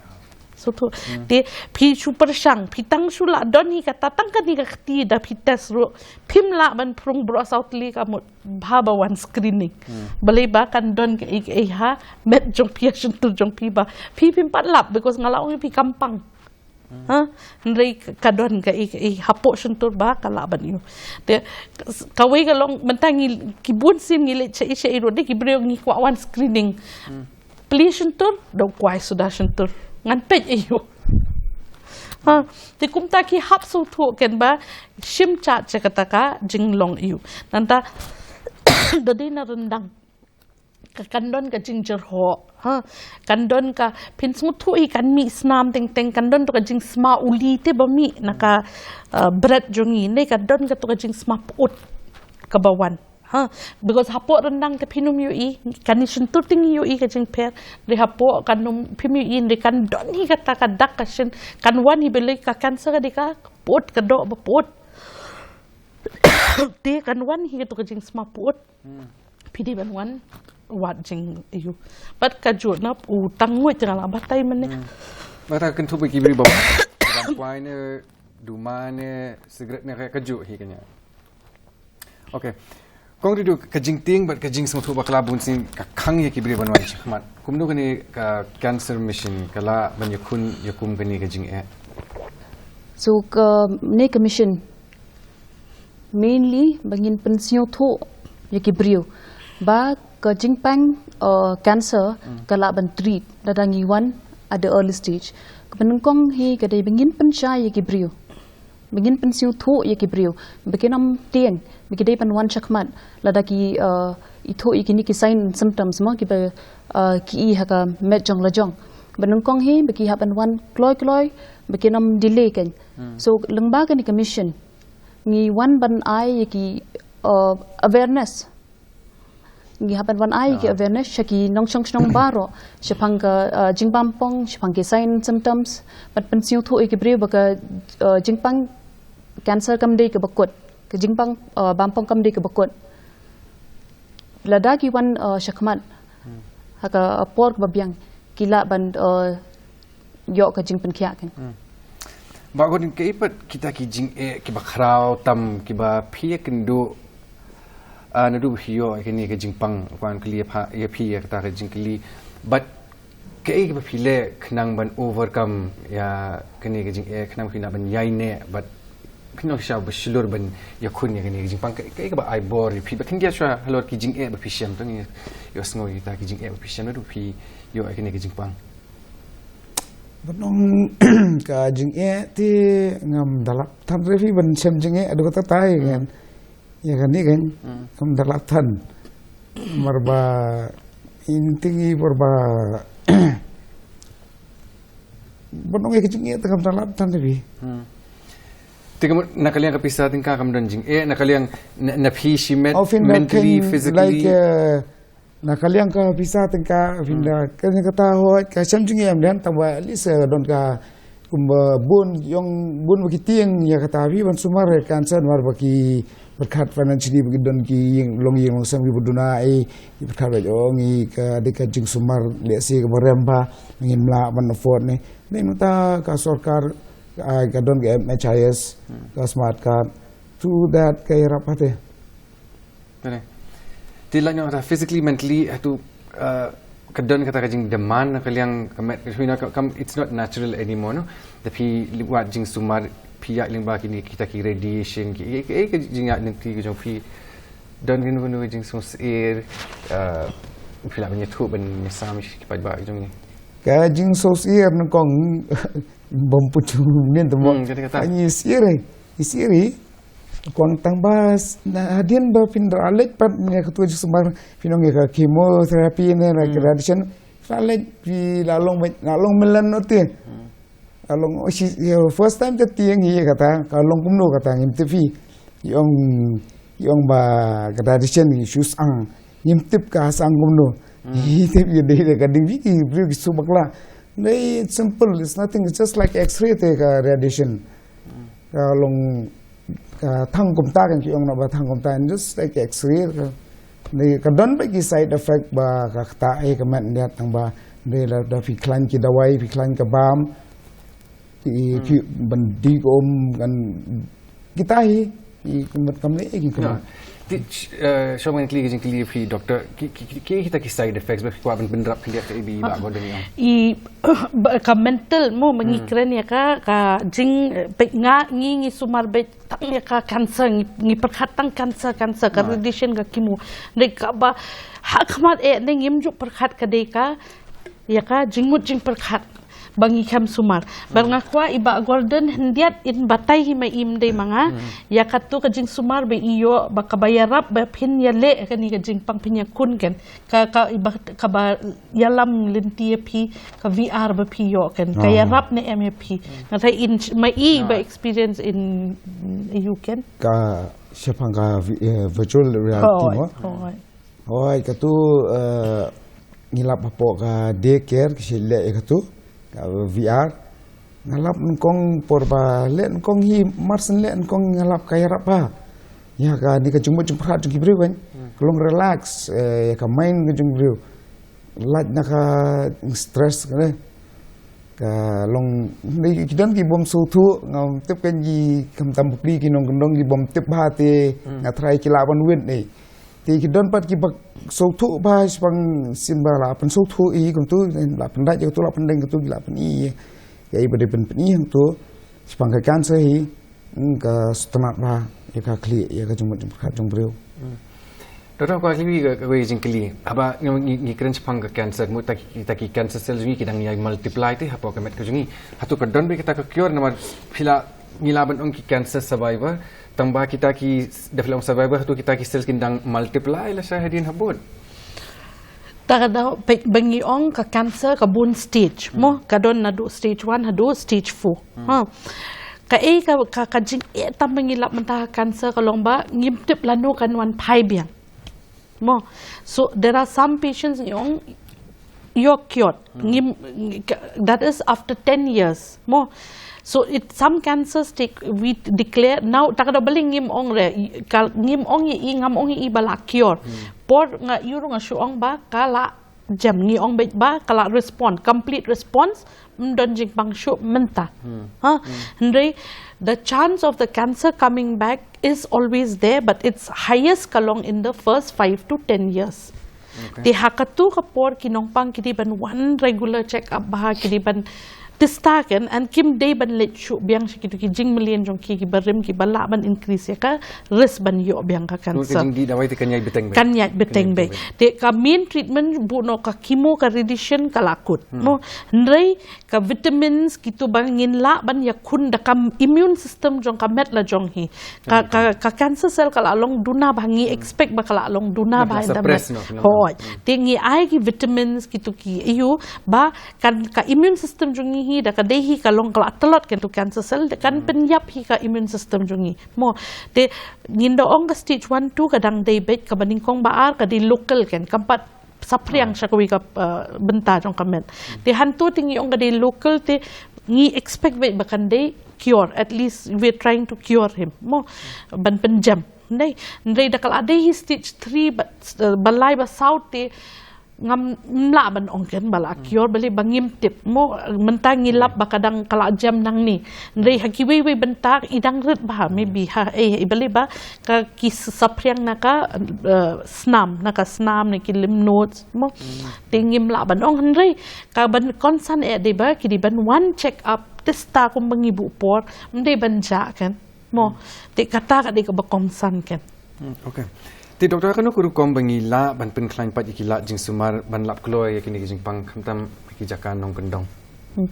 Sngewthuh. Hmm. Te phi shu pyrshang, phi tang shu lah don hi kata tang kane ka kti da phi test ruh. Phim lah ban phrung baroh saw tylli ka mut bha ba wan screening. Hmm. Balei ba kan don kaei kaei ha met jong phi ha shyntur jong phi ba phi phim pat lap because nga la ong ïa phi kam pang. Ha? Hynrei ka don kaei kaei hapoh shyntur ba ka lah ban ïa u. Te kawei ka long mynta ngi ki bun sien ngi leit shaei shaei ruh dei ki briew ngi kwah wan screening. Hmm. Plie shyntur, da u kwai suda shyntur. Ngan peit ïa u. Ha, te kumta ki hap sngewthuh ken ba shim chat sha kata ka jinglong ïa u. Nangta da dei na ryndang. Ka kan don ka jingjyrhoh. Ha, kan don ka phin sngewthuh hi kan mih snam teng teng, kan don to ka jingsma uli te ba mih na ka, uh, bret jong ngi. Ne kan don ka to ka jingsma put kaba wan. Ha, because hapoh ryndang te phin ym ïohi, kane shyntur te ngi ïohi ka jingpher, hynrei hapoh kan ym phim ïohi, hynrei kan don hi kata ka dak ka shin, kan wan hi balei ka cancer ka dei ka put ka doh ba put. Te kan wan hi kato ka jingsma put. Hmm. Phi dei ban wan wad jing ïa u. Bad kajuh na u tang nguid te nga la batai mynne. Hmm. Bad ka kynthup ïa ki briew ba wan kwai ne duma ne cigarette ne kajuh hi kane. Okay. Kong Ridu, ka jingtieng bad ka jingsngewthuh bakla bun sien ka khang ïa ki briew ban wan shakhmat. Kumno kane ka cancer mission ka lah ban ïakhun ïakum kane ka jingeh? So kane ka mission mainly ba ngin pynsngewthuh ïa ki briew ba ka jingpang, uh, cancer, hmm, ka lah ban treat lada ngi wan at the early stage. Kaba nyngkong hi ka dei ba ngin pynshai ïa ki briew. Ba ngin pynsngewthuh ïa ki briew ba kin ym tieng, ba ki dei ban wan shakhmat lada ki, uh, ithuh ïa kine ki sign and symptoms mo kiba, uh, ki i ha ka met jong la jong. Ba nyngkong hi ba ki hap ban wan kloi kloi, ba kin ym delay kein. Hmm. So lyngba kane ka mission ngi wan ban ai ïa ki, uh, awareness. Ngi hap ban wan ai ki awareness sha ki nongshong shnong baroh shaphang ka, uh, jingbam pong, shaphang ki sign and symptoms, bad pynsngewthuh ïa ki briew ba ka, uh, jingpang cancer kam dei kaba kut, ka jingpang, uh, bam pong kam dei kaba kut. Lada ki wan, uh, shakhmat ha ka, uh, por kaba biang, ki lah ban, uh, ïoh ka jingpynkhiah kan. Ba gon ka ipat kita ki jingeh kiba khraw tam kiba phi ïa kynduh, ah, naduh ba phi ïoh kane ka jingpang, kwan kylli ïa phi ïa kata ka jingkylli. Bad kaei kaba phi leh khnang ban overcome ïa kane ka jingeh, khnang phi na ban ïaineh bad khnang sha ba shlur ban ïakhun ïa kane ka jingpang, kaei kaba ai bor ïa phi ba khyndiat sha halor ki jingeh ba phi shem, tang ïa sngew ïa kita ki jingeh ba phi shem naduh ba phi ïoh kane ka jingpang. Ban ong ka jingeh te ngam da lap than re phi ban shem jingeh, ado kata tai kan. Ïa kane kan ngam da lap than. Mar ba in ting i por ba ban ong ïa ka jingeh te ngam da lap than re phi. Te ka mut na ka liang ka pisa tyngka kam don jingeh, na ka liang na phi shimet mentally, physically. Na ka liang ka pisa tyngka, phin da kane kata hoi ka shem jingeh em den, tangba at least ka don ka kumba bun ïong bun ba ki tieng ïa kata phi ban sumar ïa ka cancer, namar ba ki pyrkhat financially ba ki don ki ïing long ïing long sem kiba duna, eh, ki pyrkhat ba ong ïa ka dei ka jingsumar lehse kaba rem ba ngin mlah ban afford ne. Dei nangta ka sorkar ka don ka M H I S, ka smart card, through that ka ïarap hate. Te la ong kata physically, mentally, hatu, uh, ka don kata ka jingdemand na ka liang ka met, you know, ka, ka, it's not natural anymore, no? Da phi wat jingsumar, phi ïaid lyngba kine kita ki radiation, ki, ki, ki, ki jingïaid lynti ka jong phi, don kano kano ka jingsngewsih, uh, phi lah ban ïathuh ban ïasam sha ki paidbah ka jong ngi. Ka jingsngewsih nyngkong bym pu jingmut te mo. Ngi sngewsih, ngi sngewsih. Kwah tang ba hadien ba phin da leit pat ïa katu ka jingsumar, phin ong ïa ka chemotherapy ne, ïa ka radiation, phi la leit, phi la long, la long mlien noh te. La long, oh, first time te tieng hi kata, ka long kumno kata ngim tip hi. Ïa ong, ïa ong ba ka radiation hi shu sang, ngim tip ka sang kumno. Hi tip ïa dei ka ding phi ki briew ki shu bakla. Dei simple, it's nothing, it's just like X-ray te ka radiation. Ka long ka thang kumta kan ki ong na ba thang kumta, and just like X-ray ka. Dei ka don ba ki side effect ba ka kata eh ka met niat tang ba dei la da phi khlaiñ ki dawai, phi khlaiñ ka bam, ki, ki ban dih um kan kita hi. Ki kumut kam ne ki kumut. Ti, eh, shong ban kylli ka jingkylli phi doctor, ki, ki, ki, ki kita ki side effects ba phi kwah ban bynrap khyndiat ka ibi ba ko dang ong. I ka mental mo, ma ngi kren ïa ka, ka jing, eh, peit nga ngi ngi sumar beit tang ïa ka cancer, ngi, ngi pyrkhat tang cancer, cancer, ka radiation, ka chemo. Dei kaba ha khmat eh ne ngim ju pyrkhat ka dei ka ïa ka jingmut jingpyrkhat ba ngi khlem sumar. Ba nga kwah i Bah Gordon hyndiat in batai hi ma i, ym dei ma nga, ïa katu ka jingsumar ba i ïoh, ba kaba ïarap ba phin ïaleh kane ka jingpang, phin ïakhun kan. Ka, ka, ba, kaba ïalam lynti ïa phi, ka V R ba phi ïoh kan. Ka ïarap ne em ïa phi. Nga tharai in, ma i ba experience in, you can. Ka shaphang ka vi-, eh, virtual reality mo. Hooid. Hooid, katu, eh, ngi lap hapoh ka daycare, ka shu leh ïa katu, ka V R. Nga lap nyngkong por ba leh nyngkong hi, mar syn leh nyngkong nga lap ka ïarap bha ïa kane ka jingmut jingpyrkhat jong ki briew kan. Ka long relax, eh, ïa ka mind ka jong briew. Lait na ka stress kane. Ka long, ki don ki bym sngewthuh, ngam tip kan ki khamtam bapli ki nongkyndong ki bym tip bha te nga tharai ki lah ban wit ne. Te ki don pat kiba sngewthuh bha shaphang sien ba la pynsngewthuh ïa kumtu, la pyndait ïa katu, la pyndeng katu, ki la pyni ïa, ïa i ba dei pyn pyni hangtu shaphang ka cancer hi, ka sngewtynnat bha ïa ka khlieh ïa ka jingmut jingpyrkhat jong briew. Doctor, kwah kylli ka, kawei ka jingkylli. Haba ngi, ngi kren shaphang ka cancer, mut kita ki, kita ki cancer cell jong ngi ki dang ïai multiply te hapoh ka met ka jong ngi. Hato ka don beit kata ka cure, namar phi la, ngi lah ban ong ki cancer survivor, tang ba kita ki, da phi la ong survivor, hato kita ki cells kin dang multiply lashai hadien habud? Ta ka daw, ba ngi ong ka cancer ka bun stage mo, ka don naduh stage one haduh stage four. Ha. Kaei ka, ka, ka jingeh tam ba ngi lap mynta ka cancer ka long ba ngim tip lano kan wan phai biang. Mo. So there are some patients ngi ong you're cured. Ngim, that is after ten years. Mo. So it, some cancers take, we declare now, ta ka daw balei ngim ong re, ka, ngim ong ïa i, ngam ong ïa i ba la cure. Por nga ïoh ruh nga shu ong ba ka la jem, ngi ong beit ba ka la respond, complete response, ym don jingpang shuh mynta. Ha? Hynrei the chance of the cancer coming back is always there, but it's highest ka long in the first five to ten years. Te ha katu ka por ki nongpang ki dei ban wan regular check up bha, ki dei ban tista kan, and kim dei ban leit shuh biang sha kitu ki jingmlien jong ki, ki barim, ki ba lah ban increase ïa ka risk ban ïoh biang ka cancer. Kan ïaid bteng beit. Te ka main treatment, buh noh ka chemo, ka radiation, ka la kut. Mo, hynrei ka vitamins kitu ba ngin lah ban ïakhun da ka immune system jong ka met la jong hi. Ka, ka, ka cancer cell ka la long duna bha, ngi expect ba ka la long duna bha in the met. Hooid. Te ngi ai ki vitamins kitu ki ïa u ba kan ka immune system jong ngi hi, da ka dei hi ka long ka la tlot kan tu cancer cell, da kan pynïap hi ka immune system jong ngi. Mo, te ngin da ong ka stage one two ka dang dei beit, ka ba nyngkong ba ar ka dei local kan, kam pat saphriang sha kawei ka, uh, bynta jong ka met. Te hangtu te ngi ong ka dei local, te ngi expect beit ba kan dei cure, at least we're trying to cure him. Mo, ban pynjem. Hynrei, hynrei da ka la dei hi stage three ba, uh, ba lai ba saw te ngam lah ban ong kan ba la cure, balei ba ngim tip. Mo, mynta ngi lap ba ka dang ka la jem nangne. Hynrei ha kiwei wei bynta i dang rit bha, maybe ha, eh, i balei ba ka ki saphriang na ka, eh, snam, na ka snam, na ki lymph nodes. Mo, te ngim lah ban ong, hynrei ka ban concern eh dei ba ki dei ban wan check up, tista kum ba ngi buh por, ym dei ban jah kan. Mo, te kata ka dei ka ba kongsan kan. Hmm, okay. Te doktor, kano ka rukom ba ngi lah ban pynkhlaiñ pat ïa ki lad jingsumar ban lap kloi ïa kine ki jingpang, khamtam ki jaka nongkyndong? Hmm.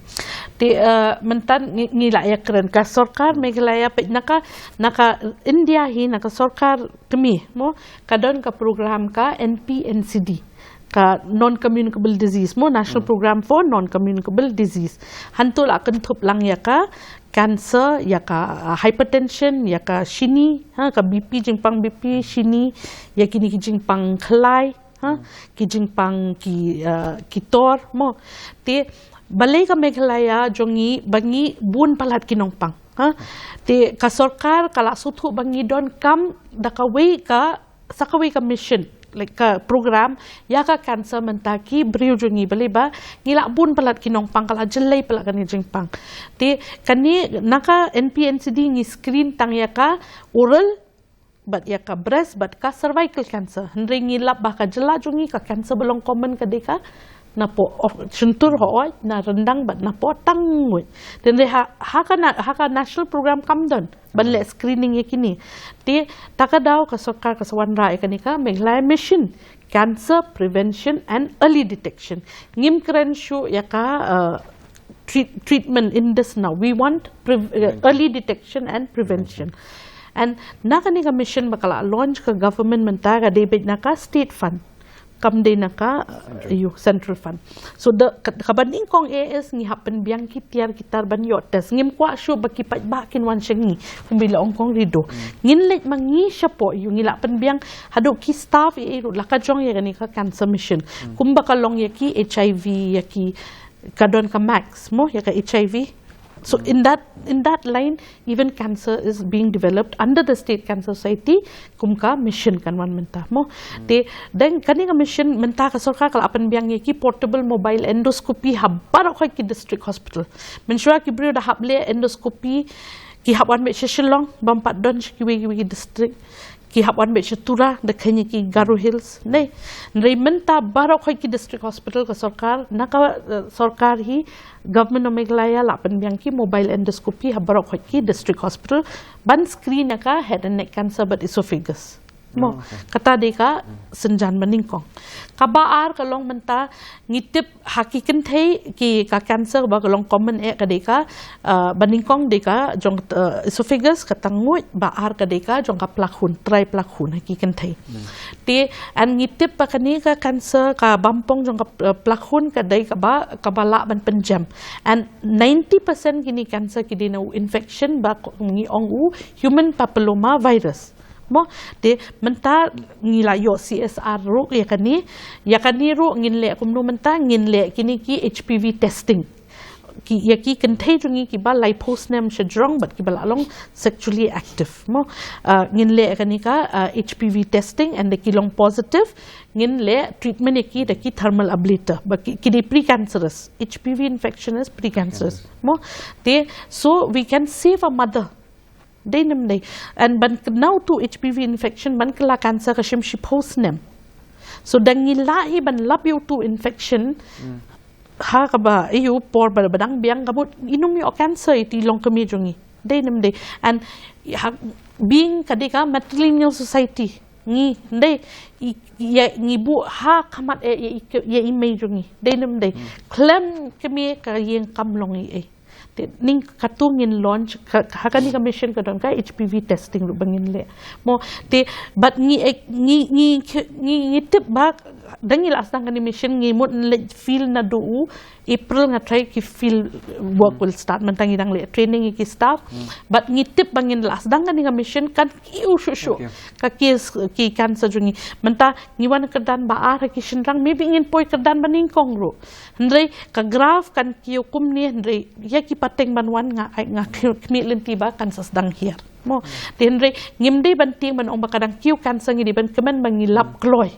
Te, eh, mynta ngi, ngi lah ïakren, ka sorkar Meghalaya pat na ka, na ka India hi, na ka sorkar kmie, mo, ka don ka program ka N P N C D, ka non communicable disease, mo, National Program for Non Communicable Disease. Hangtu la kynthup lang ïa ka cancer, ïa ka, ah, hypertension, ïa ka shini, ha, ka B P, jingpang B P, shini, ïa kine ki jingpang khlai, ha, ki jingpang ki, ah, ki tor, mo. Te balei ka Meghalaya jong ngi ba ngi bun palat ki nongpang, ha? Te ka sorkar ka la sngewthuh ba ngi donkam da kawei ka, sa kawei ka mission, like ka program ïa ka cancer mynta ki briew jong ngi, balei ba ngi lah bun palat ki nongpang, ka la jyllei palat kane jingpang. Te kane na ka N P N C D ngi screen tang ïa ka oral bad ïa ka breast bad ka cervical cancer. Hynrei ngi lap ba ka jylla jong ngi ka cancer ba long common ka dei ka napoh, oh, shyntur, hooid, na ryndang bad napoh tang nguid. Te hynrei ha, ha ka na, ha ka national program kam don ban leh screening ïa kine. Te ta ka daw ka sorkar ka sa wanrah ïa kane ka Meghalaya Mission Cancer Prevention and Early Detection. Ngim kren shuh ïa ka, uh, treat-, treatment in this now. We want pre-, uh, early detection and prevention. And na kane ka mission ba ka la launch ka government mynta, ka dei beit na ka state fund, kam dei na ka, uh, ïa u central fund. So the, ka, ka ba nyngkong eh is ngi hap pynbiang ki tiar ki tar ban ïoh test. Ngim kwah shuh ba ki paidbah kin wan sha ngi, kumba i la ong Kong Rido. Ngin leit ma ngi shapoh, ïa u, ngi lah pynbiang haduh ki staff ïa u ruh la ka jong ïa kane ka cancer mission. Kumba ka long ïa ki H I V, ïa ki, ka don ka MACS, mo, ïa ka H I V. So in that, in that line, even cancer is being developed under the State Cancer Society, kum ka mission kan wan mynta, mo. Te, then kane ka mission mynta ka sorkar ka la pynbiang ïa ki portable mobile endoscopy ha baroh khoit ki district hospital. Mynshuwa ki briew da hap leh endoscopy, ki hap wan beit sha Shillong, bym pat don sha kiwei kiwei ki district. Ki hap wan beit sha Tura, da kane ki Garo Hills, ne. Hynrei mynta baroh khoit ki district hospital ka sorkar, na ka, eh, sorkar hi, Government of Meghalaya la pynbiang ki mobile endoscopy ha baroh khoit ki district hospital ban screen ïa ka head and neck cancer bad esophagus. Mo, kata dei ka synjan ba nyngkong. Ka ba ar ka long mynta ngi tip ha ki kynthei ki ka cancer ba ka long common eh ka dei ka, uh, ba nyngkong dei ka jong, uh, esophagus, ka tang nguid, ba ar ka dei ka jong ka plakhun, trai plakhun ha ki kynthei. Te, and ngi tip ba kane ka cancer ka bampong jong ka, uh, plakhun ka dei ka ba, ka ba lah ban pynjem. And ninety percent kine cancer ki dei na u infection ba ko-, ngi ong u human papilloma virus. Mo, te mynta ngi la ïoh C S R ruh ïa kane, ïa kane ruh ngin leh kumno mynta, ngin leh kine ki H P V testing. Ki, ïa ki kynthei jong ngi kiba lai phew snem shajrong bad kiba la long sexually active. Mo, ah, ngin leh kane ka, ah, H P V testing and ki long positive, ngin leh treatment ïa ki da ki thermal ablator. Ba ki, ki dei precancerous. H P V infection is precancerous. Mo, te, so we can save a mother. Dei ne ym dei. And ban kynmaw uto H P V infection, ban kylla cancer ka shim shiphew snem. So da ngi lah hi ban lap ïa uto infection, ha kaba ïa u por ba, ba dang biang ka mut i nym ïoh cancer ïa i longkmie jong ngi. Dei ne ym dei. And ha, being ka dei ka matrilineal society, ngi, dei, i, ïa, ngi buh ha khmat eh ïa i, ïa i mei jong ngi. Dei ne ym dei. Khlem kmie ka ïing kam long ei ei. Te ning katu ngin launch ka, ha kane ka mission ka don ka H P V testing ruh ba ngin leh. Mo, te, bad ngi, eh, ngi, ngi, ngi, ngi tip ba da ngi la sdang kane mission ngi mut leh field naduh u April, nga tharai ki field work will start, mynta ngi dang leh training ïa ki staff. Bad ngi tip ba ngin la sdang kane ka mission kan kiew shuh shuh. Thank you. Ka case, ki cancer jong ngi. Mynta ngi wan kyrdan ba ar ha ki shynrang, maybe ngin poi kyrdan ba nyngkong ruh. Hynrei ka graph kan kiew kumne, hynrei ïa ki pateng ban wan nga, ai, nga khmih lynti ba kan sa sdang hiar. Mo. Te hynrei ngim dei ban tieng ban ong ba ka dang kiew cancer, ngi dei ban kmen ba ngi lap kloi.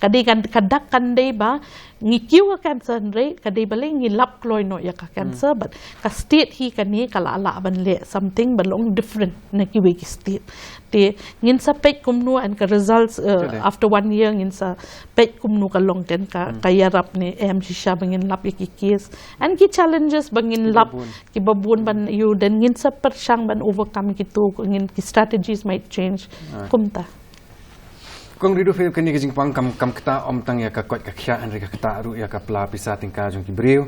Ka dei kan, ka dak kan dei ba ngi kiew ka cancer, hynrei ka dei ba lei ngi lap kloi noh ïa ka cancer, bad ka state hi kane ka la lah ban leh something ba long different na kiwei ki state. Te ngin sa peit kumno and ka results, uh, after one year ngin sa peit kumno ka long kan ka, ka ïarap ne em shisha ba ngin lap ïa ki case. And ki challenges ba ngin lap, kiba bun ban ïoh, then ngin sa pyrshang ban overcome kito, ngin ki strategies might change. Kumta. Kong Ridu, phi, kane ka jingpang kam, kam ktah ym tang ïa ka koit ka khiah, hynrei ka ktah ruh ïa ka pla pisa tyngka jong ki briew.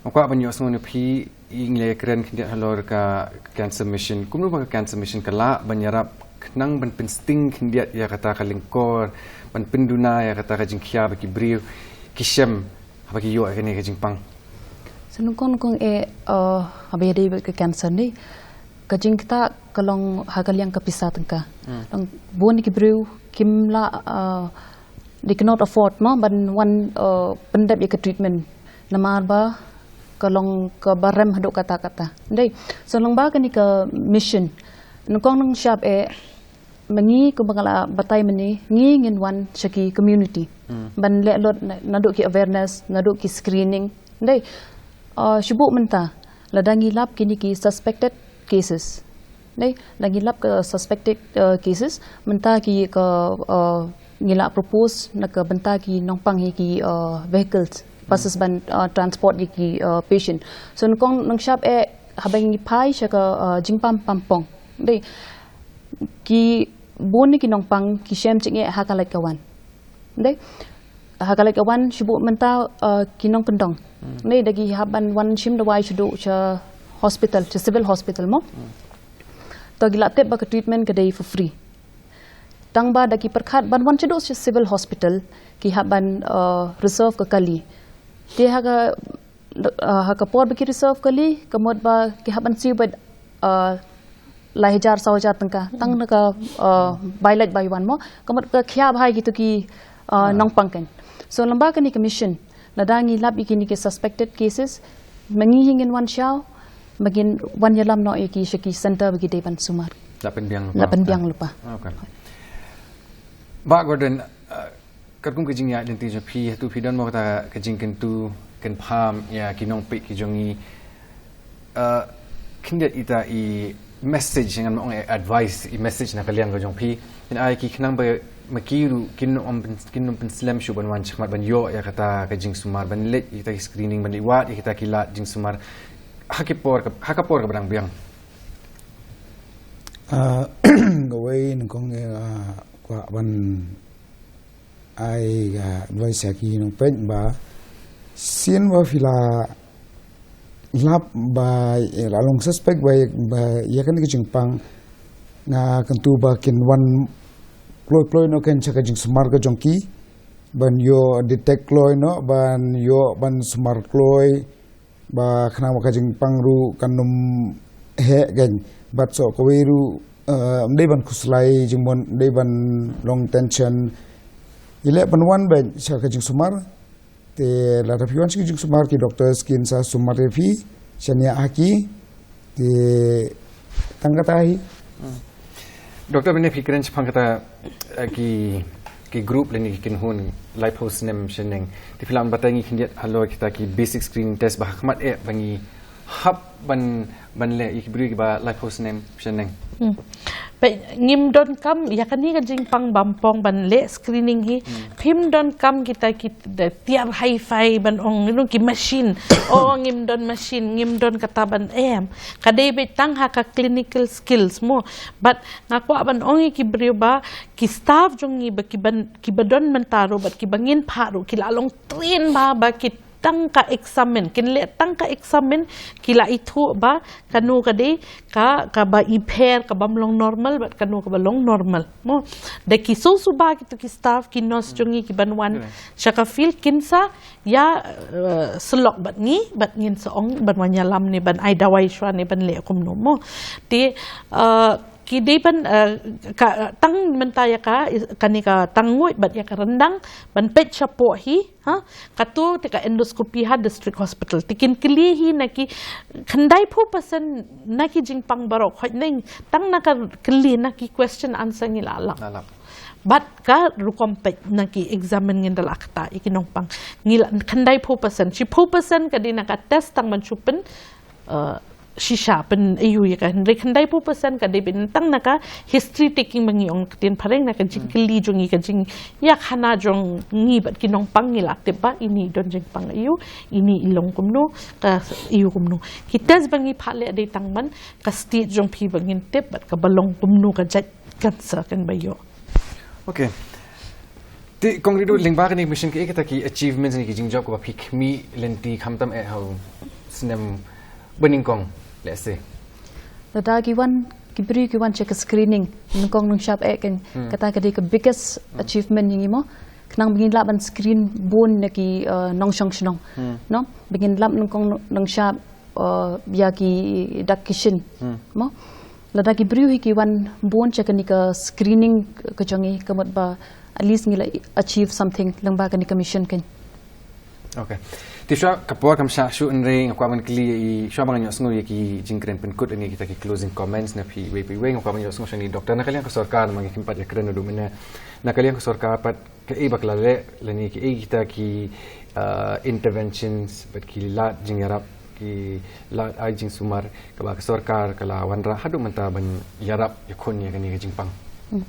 Nga kwah ban ïohsngew na phi, ïa ngi la ïakren khyndiat halor ka cancer mission. Kumno ba ka cancer mission ka lah ban ïarap khnang ban pynsting khyndiat ïa kata ka lyngkor, ban pynduna ïa kata ka jingkhia ba ki briew ki shem haba ki ïoh ïa kane ka jingpang. Sa nyngkong nyngkong eh, eh, haba ïadei bad ka cancer ne, ka jingktah ka long ha ka liang ka pisa tyngka. Long bun ki briew kim lah, eh, they cannot afford, no, ban wan, eh, pyndep ïa ka treatment. Namar ba ka long kaba rem haduh katta katta. Dei. So lyngba kane ka mission, nyngkong nyngshap eh, ma ngi kumba nga la batai mynne, ngi ngin wan sha ki community. Ban leh lut na, naduh ki awareness, naduh ki screening. Dei. Ah, shu buh mynta, lada ngi lap kine ki suspected cases. Dei, lada ngi lap ka suspected, ah, cases, mynta ki ka, ah, ngi la propose na ka bynta ki nongpang ïa ki, ah, vehicles, buses ban, ah, transport ïa ki, ah, patient. So nyngkong nyngshap eh haba ngi phai sha ka, ah, jingpam pampong. Dei, ki bun ne ki nongpang ki shem jingeh ha ka lait ka wan. Dei, ha ka lait ka wan shu buh mynta, ah, ki nongkyndong. Dei, da ki hap ban wan shim dawai shaduh sha hospital, sha civil hospital mo. To ki la tip ba ka treatment ka dei for free. Tang ba da ki pyrkhat ban wan shaduh sha civil hospital, ki hap ban, ah, reserve ka kali. Te ha ka, ah, ha ka por ba ki reserve kali, ka mut ba ki hap ban siew beit, ah, lai hajar, saw hajar tyngka. Tang na ka, ah, bai lait bai wan mo. Ka mut ka khia bha ïa kito ki, ah, nongpang kan. So lyngba kane ka mission, lada ngi lap ïa kine ki suspected cases, ma ngi hi ngin wan shaw, ma ngin wan ïalam noh ïa ki sha ki center ba ki dei ban sumar. La pynbiang lypa. La pynbiang lypa. Okay. Bah Gordon, uh, katkum ka jingïaid lynti jong phi, hato phi don mo kata ka jingkyntu kynpham ïa ki nongpeit ki jong ngi, uh, khyndiat ita i message, ngan ong advice, i message na ka liang ka jong phi. Kin ai ki khnang ba ma ki ruh kin ym pyn-, kin ym pynslem shuh ban wan shakhmat ban ïoh ïa kata ka jingsumar, ban leit ïa kita ki screening, ban leit wad ïa kita ki lad jingsumar ha ki por ka, ha ka por kaba dang biang. Ah, kawei nyngkong, eh, kwah ban ai ka advice ïa ki nongpeit ba sien ba phi la lap ba, eh, la long suspect ba, ba ïa kane ka jingpang, nga kyntu ba kin wan kloi kloi noh kein sha ka jingsumar ka jong ki, ban ïoh detect kloi noh, ban ïoh ban sumar kloi, ba khnang ba ka jingpang ruh kan ym heh kein, bad soh kawei ruh eh, ym dei ban khuslai jingmut, ym dei ban long tension. Ïaleh ban wan beit sha ka jingsumar. Te lada phi wan sha ka jingsumar, ki doctors kin sa sumar ïa phi, shaniah ha ki. Te tang kata hi. Doctor, mynne phi kren shaphang kata, eh, ki, ki group lane ki kynhun laiphew snem shaneng. Te phi lah ban batai ngi khyndiat halor kita ki basic screening test ba ha khmat eh ba ngi hap ban, ban leh ïa ki briew kiba laiphew snem shaneng. Hmm. Peit, ngim donkam ïa kane ka jingpang bampong ban leh screening hi. Hmm. Phim donkam kita ki da tiar hi-fi ban ong, you know, ki machine. Oh, ngim don machine, ngim don kata ban em. Ka dei beit tang ha ka clinical skills mo. But nga kwah ban ong ïa ki briew ba ki staff jong ngi ba ki ban, kiba don mynta ruh bad kiba ngin phah ruh ki la long train ba, ba ki tang ka examine, kin leh tang ka examine, ki la ithuh ba kano ka dei ka, kaba i pher, kaba ym long normal bad kano kaba long normal mo. Da ki sngewsuba kito ki staff, ki nurse jong ngi kiban wan sha ka field kin sa ïa, eh, syllok bad ngi, bad ngin sa ong ban wan ïalam ne ban ai dawai shuwa ne ban leh kumno mo. Te, eh, ki dei ban, eh, ka, tang mynta ïa ka, kane ka tang nguid bad ïa ka ryndang ban peit shapoh hi, ha, kato te ka endoscopy ha district hospital. Te kin kylli hi na ki khyndai phew percent na ki jingpang baroh khoit neng, tang na ka kylli, na ki question answer ngi la lap. La lap. Bad ka rukom peit na ki examine ngin da la kata ïa ki nongpang. Ngi la khyndai phew percent, shiphew percent ka dei na ka test tang ban shu pyn, eh, shisha, pyn aiu ïa ka. Hynrei khyndai phew percent ka dei beit tang na ka history taking ba ngi ong ktien phareng, na ka jingkylli jong ngi, ka jingïakhana jong ngi bad ki nongpang, ngi la tip ba ine i don jingpang aiu, ine i long kumno, ka aiu kumno. Ki test ba ngi phah leh dei tang ban ka stage jong phi ba ngin tip bad kaba long kumno ka jait cancer kan ba ïoh. Okay. Te Kong Ridu, lyngba kane ka mission, kaei kita ki achievements ne ki jingjop kiba phi khmih lynti khamtam eh ha u snem ba nyngkong, let's say? Lada ki wan, ki briew ki wan sha ka screening nyngkong nyngshap eh, kan, kata ka dei ka biggest achievement ïa ngi mo. Khnang ba ngin lah ban screen bun na ki, eh, nongshong shnong, no, ba ngin lap nyngkong nyngshap, eh, ïa ki dak ki shin mo. Lada ki briew hi ki wan bun sha kane ka screening ka jong ngi, ka mut ba at least ngi la achieve something lyngba kane ka mission kan. Okay. Te shuwa ka por kam shah shuh, hynrei nga kwah ban kylli ïa i, shuwa ba ngan ïohsngew ïa ki jingkren pynkut, ïa kita ki closing comments na phi iwei pa iwei, nga kwah ban ïohsngew sha ngi Doctor, na ka liang ka sorkar, namar ngi kynpat ïakren naduh mynne, na ka liang ka sorkar pat kaei ba ka la leh lane kaei kita ki, uh, interventions bad ki lad jingïarap, ki lad ai jingsumar kaba ka sorkar ka la wanrah haduh mynta ban ïarap ïakhun ïa kane ka jingpang? Hmm.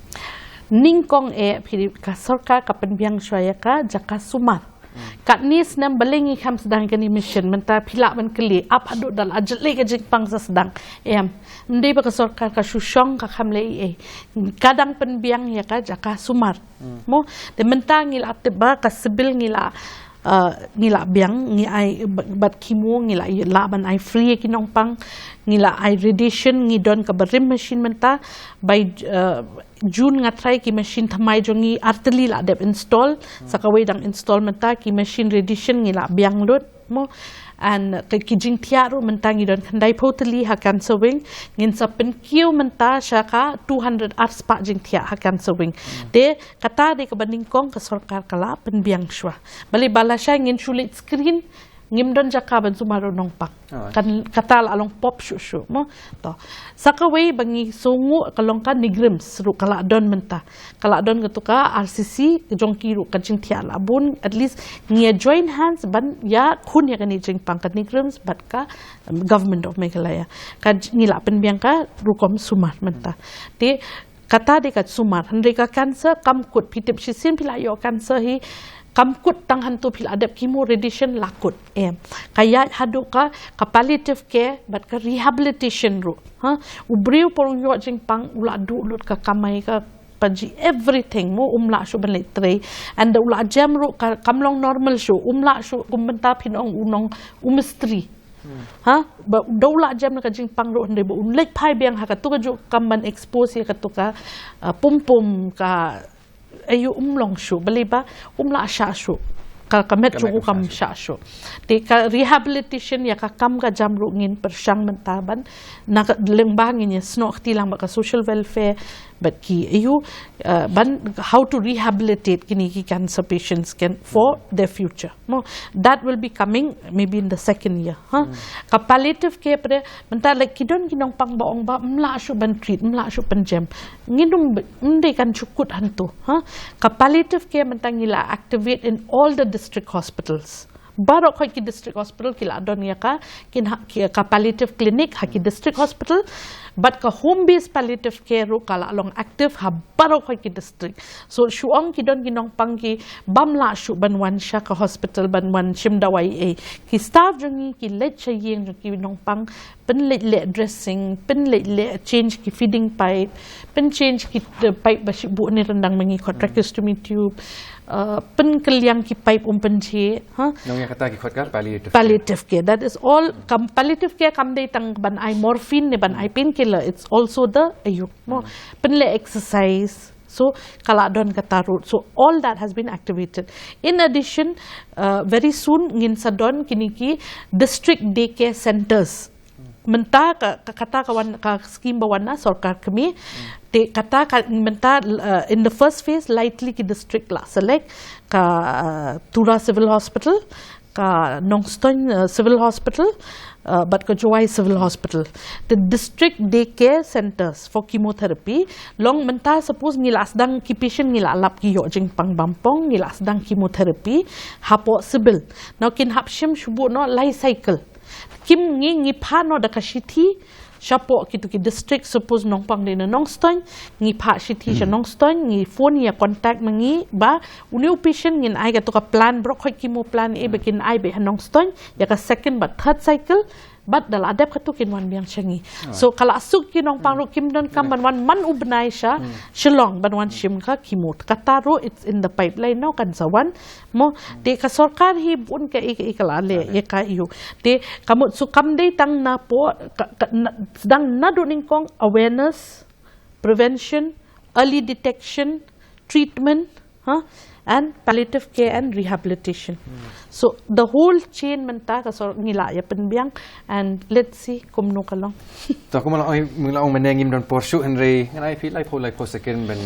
Nyngkong eh phi, ka sorkar ka pynbiang shuwa ïa ka jaka sumar. Hmm. Katne snem balei ngi kham sdang kane mission, mynta phi lah ban kylli ap haduh da la jyllei ka jingpang sa sdang. Em, ym dei ba ka sorkar ka shu shong ka kham leh ei ei. Ka dang pynbiang ïa ka jaka sumar. Mo, te mynta ngi la tip ba ka civil ngi la, uh, ngi la biang, ngi ai ba-, bad chemo, ngi la, lah ban ai free ïa ki nongpang, ngi la ai radiation, ngi don kaba rim machine mynta. By, uh, June nga trai ki machine thymmai jong ngi artylli la dep install, sa kawei dang install mynta, ki machine radiation ngi la biang lut. Mo, and ki, ki jingthiah ruh mynta ngi don khyndai phew tylli ha cancer wing, ngin sa pynkiew mynta sha ka two hundred arspah jingthiah ha cancer wing. Hmm. Te kata dei kaba nyngkong ka sorkar ka la pynbiang shuwa. Balei ba lashai ngin shu leit screen, ngim don jaka ban sumar u nongpang. Oh. Kan kata la long pop shuh shuh mo. To. Sa kawei ba ngi sngew ka long ka NEIGRIHMS ruh ka la don mynta. Ka la don katu ka RCC, jong ki ruh ka jingthiah la bun, at least ngi ïa join hands ban ïakhun ïa kane jingpang, ka NEIGRIHMS bad ka, um, Government of Meghalaya. Ka j-, ngi la pynbiang ka rukom sumar mynta. Te kata dei ka sumar, hynrei ka cancer kam kut, phi tip shisien phi la ïoh cancer hi, kam kut tang hangto phi la dep chemo radiation la kut. Em. Ka ïaid haduh ka, ka palliative care bad ka rehabilitation ruh. Ha? U briew por u ïoh jingpang u la duh lut ka kamai ka paji everything mo, um lah shuh ban leit trei. And u la jem ruh ka, kam long normal shuh, um lah shuh kum mynta phin ong u nong u mistri. Hmm. Ha? Ba da u la jem na ka jingpang ruh hynrei ba un leit phai biang ha katu ka juk kam ban expose ïa katu ka, uh, pum pum ka Aiu um long shuh, balei ba um lah shah shuh. ka, ka met jong u kam shah shuh. Te ka rehabilitation ïa ka kam ka jam ruh ngin pyrshang mynta ban, na ka lyngba ngin ïa snoh kti lang bad ka social welfare, bad ki aïu, uh, ban how to rehabilitate kine ki cancer patients can for their future. Mo, that will be coming maybe in the second year. Ha? Ka palliative care pat mynta, like, ki don ki nongpang ba ong ba ym lah shuh ban treat, ym lah shuh pynjem. Ngin ym, ym dei kan shu kut hangto. Ha? Ka palliative care mynta ngi la activate in all the district hospitals. Baroh khoit ki district hospital ki la don ïa ka, kin ha, ki, ka palliative clinic ha ki district hospital. Bad ka home based palliative care ruh ka la long active ha baroh khoit ki district. So shu ong ki don ki nongpang ki bym lah shuh ban wan sha ka hospital ban wan shim dawai, eh. Ki staff jong ngi ki leit sha ïing jong ki nongpang, pynleit leh dressing, pynleit leh change ki feeding pipe, pynchange ki, eh, pipe ba shibun ne ryndang ma ngi, ko tracheostomy tube, eh, pynkylliang ki pipe um pynche, ha? Nong ïa kata ki khot ka palliative care. Palliative care. That is all. Kam, palliative care kam dei tang ban ai morphine ne ban ai painkiller. It's also the aïu, mo. Pynleh exercise. So ka la don kata ruh. So all that has been activated. In addition, uh, very soon ngin sa don kine ki district daycare centers. Mynta ka, ka, kata ka wan, ka scheme ba wan na sorkar kmie. Te kata ka mynta, uh, in the first phase, lai tylli ki district la select, ka, uh, Tura Civil Hospital, ka Nongstoiñ, uh, Civil Hospital, uh, bad ka Jowai Civil Hospital. The district daycare centers for chemotherapy. Long mynta, suppose ngi la sdang ki patient, ngi la lap ki ïoh jingpang bampong, ngi la sdang chemotherapy hapoh civil. Now kin hap shim shu buh noh lai cycle. Kim ngi, ngi phah noh da ka shithi shapoh kitu ki district, suppose nongpang dei na Nongstoiñ, ngi phah shithi sha Nongstoiñ, ngi phone ïa contact ma ngi ba une u patient ngin ai kato ka plan, baroh khoit chemo plan, eh, ba kin ai beit ha Nongstoiñ ïa ka second bad third cycle. Bad da la dep kato kin wan biang sha ngi. So ka la suk ki nongpang ruh kim donkam ban wan man u bnai sha Shillong ban wan shim ka chemo. Kata ruh it's in the pipeline now, kan sa wan. Mo, te ka sorkar hi bun kaei kaei ka la leh ïa ka aïu. Te ka mut, so kam dei tang na po, ka, ka, na, sdang naduh nyngkong, awareness, prevention, early detection, treatment, ha, and palliative care and rehabilitation. So the whole chain mynta ka sor-, ngi la ïa pynbiang, and let's see kumno ka long. To, kumba la ong, mynta la ong mynne ngim don por shuh, hynrei ngan ai phi laiphew, laiphew second ban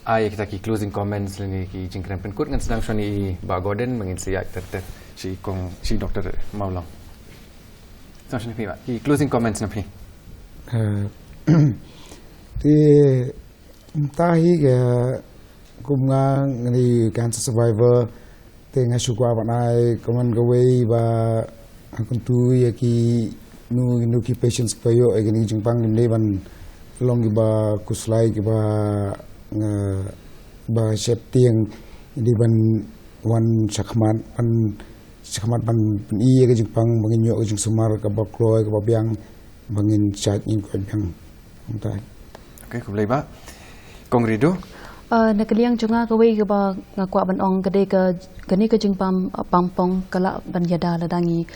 ai kita ki closing comments lane ki jingkren pynkut. Ngan sdang shwa na i Bah Gordon, ba ngin sa ïaid ter ter sha i kong, sha i Doktor Mawlong. Sdang shwa na phi, Bah, ki closing comments na phi. Eh, te mynta hi ka, kum nga ngan i cancer survivor, te nga shu kwah ban ai comment kawei ba, ha, kyntu ïa kino kino ki patients kiba ïoh ïa kine ki jingpang, kim dei ban long kiba khuslai, kiba, eh, ba sheptieng, dei ban wan shakhmat, ban shakhmat ban pyni ïa ka jingpang ba ngin ïoh ka jingsumar kaba kloi, kaba biang, ba ngin shait, ngin koit biang. Kumta. Okay, khublei Bah. Kong Rido? Uh, na ka liang jong nga, kawei kaba nga kwah ban ong ka dei ka, kane ka jingpang, uh, pang pong ka lah ban ïada lada ngi,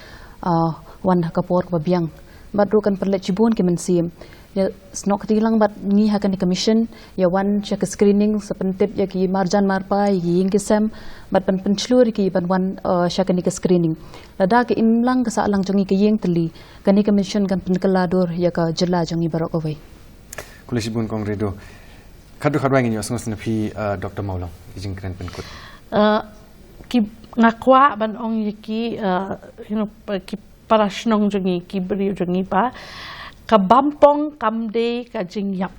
uh, wan ha ka por kaba biang. Bad ruh kan pynleit shibun ki mynsiem. Ïa snoh kti lang bad ngi ha kane ka mission, ïa wan sha ka screening, sa pyntip ïa ki marjan marpa, ïa ki ïing ki sem, bad ban pynshlur ïa ki ban wan, uh, sha kane ka screening. Lada ka imlang ka sahlang jong ngi ka ïeng tylli, kane ka mission kan pynkylla dur ïa ka jylla jong ngi baroh kawei. Khublei shibun Kong Rido. Khadduh khadwai ngin ïohsngew sha phi, uh, Doktor Mawlong, ki jingkren pynkut. Uh, ki, nga kwah ban ong ïa ki, uh, you know, pa-, ki para shnong jong ngi, ki briew jong ngi ba, ka bampong kam dei ka jingïap.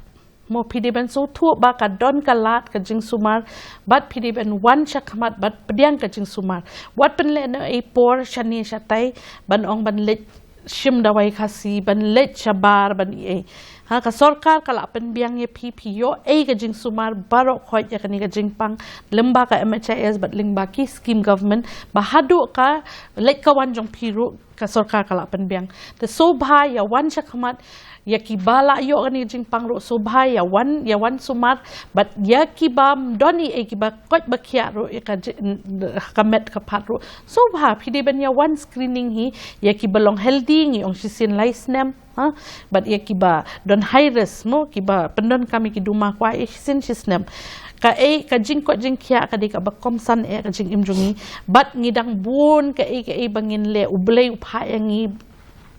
Mo, phi dei ban sngewthuh ba ka don ka lad ka jingsumar, bad phi dei ban wan shakhmat bad pdiang ka jingsumar. Wat pynlehnohei por shane shatai ban ong ban leit shim dawai Khasi, ban leit shabar, ban ïa ei. Ha, ka sorkar ka la pynbiang ïa phi, phi ïoh ei ka jingsumar baroh khoit ïa kane ka jingpang, lyngba ka M H I S bad lyngba ki scheme government, ba haduh ka leit ka wan jong phi ruh ka sorkar ka la pynbiang. Te sngewbha ïa wan shakhmat, ïa kiba la ïoh kane ka jingpang ruh sngewbha ïa wan, ïa wan sumar, bad ïa kiba ym don ei ei, kiba koit ba khiah ruh, ïa ka ji-, n-, ka met ka phad ruh sngewbha, phi dei ban ïa wan screening hi, ïa kiba long healthy ngi ong shisien lai snem, ha? Bad ïa kiba don high risk mo, kiba pyndonkam ïa ki duma kwai, ïa shisien shi snem. Kaei ka jingkoit jingkhiah ka dei kaba kongsan eh ka jingim jong ngi. Bad ngi dang bun kaei kaei ba ngin leh, U Blei u phah ïa ngi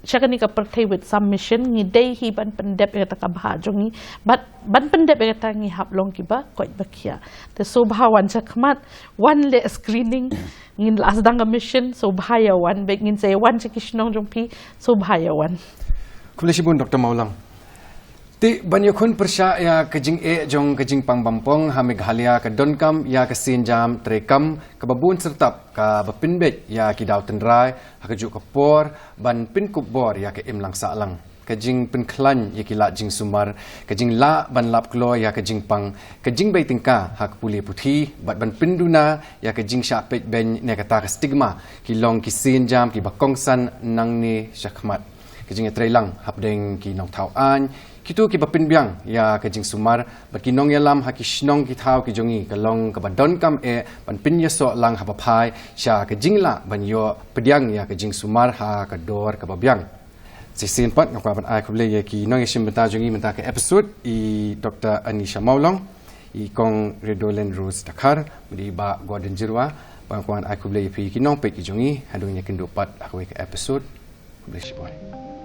sha kane ka pyrthei with some mission, ngi dei hi ban pyndep ïa kata ka bhah jong ngi. Bad ban pyndep ïa kata ngi hap long kiba koit ba khiah. Te sngewbha wan shakhmat, wan leh screening, ngin la sdang ka mission, sngewbha ïa wan, bad ngin sa ïa wan sha ki shnong jong phi, sngewbha ïa wan. Khublei shibun Doctor Mawlong. Te ban ïakhun pyrshah ïa ka jingeh jong ka jingpang bampong ha Meghalaya ka donkam ïa ka sienjam treikam kaba bun syrtap kaba pynbeit ïa ki daw tynrai ha kajuh ka por ban pynkup bor ïa ka imlang sahlang. Ka jingpynkhlaiñ ïa ki lad jingsumar, ka jinglah ban lap kloi ïa ka jingpang, ka jingbei tyngka ha ka pule puthi, bad ban pynduna ïa ka jingshah peit beiñ ne kata ka stigma ki long ki sienjam kiba kongsan nangne shakhmat. Ka jingïatreilang hapdeng ki nongthaw aiñ, kito kiba pynbiang ïa ka jingsumar, bad ki nongïalam ha ki shnong ki thaw ki jong ngi ka long kaba donkam eh ban pynïasoh lang haba phai sha ka jinglah ban ïoh pdiang ïa ka jingsumar ha ka dor kaba biang. Shisien pat nga kwah ban ai khublei ïa ki nongïashim bynta jong ngi mynta ka episode, i Doctor Anisha Mawlong, i Kong Redolen Rose Dkhar, bad i Bah Gordon Jyrwa, bad nga kwah ban ai khublei ïa phi ki nongpeit ki jong ngi, haduh ngin ïakynduh pat ha kawei ka episode. Khublei shibun.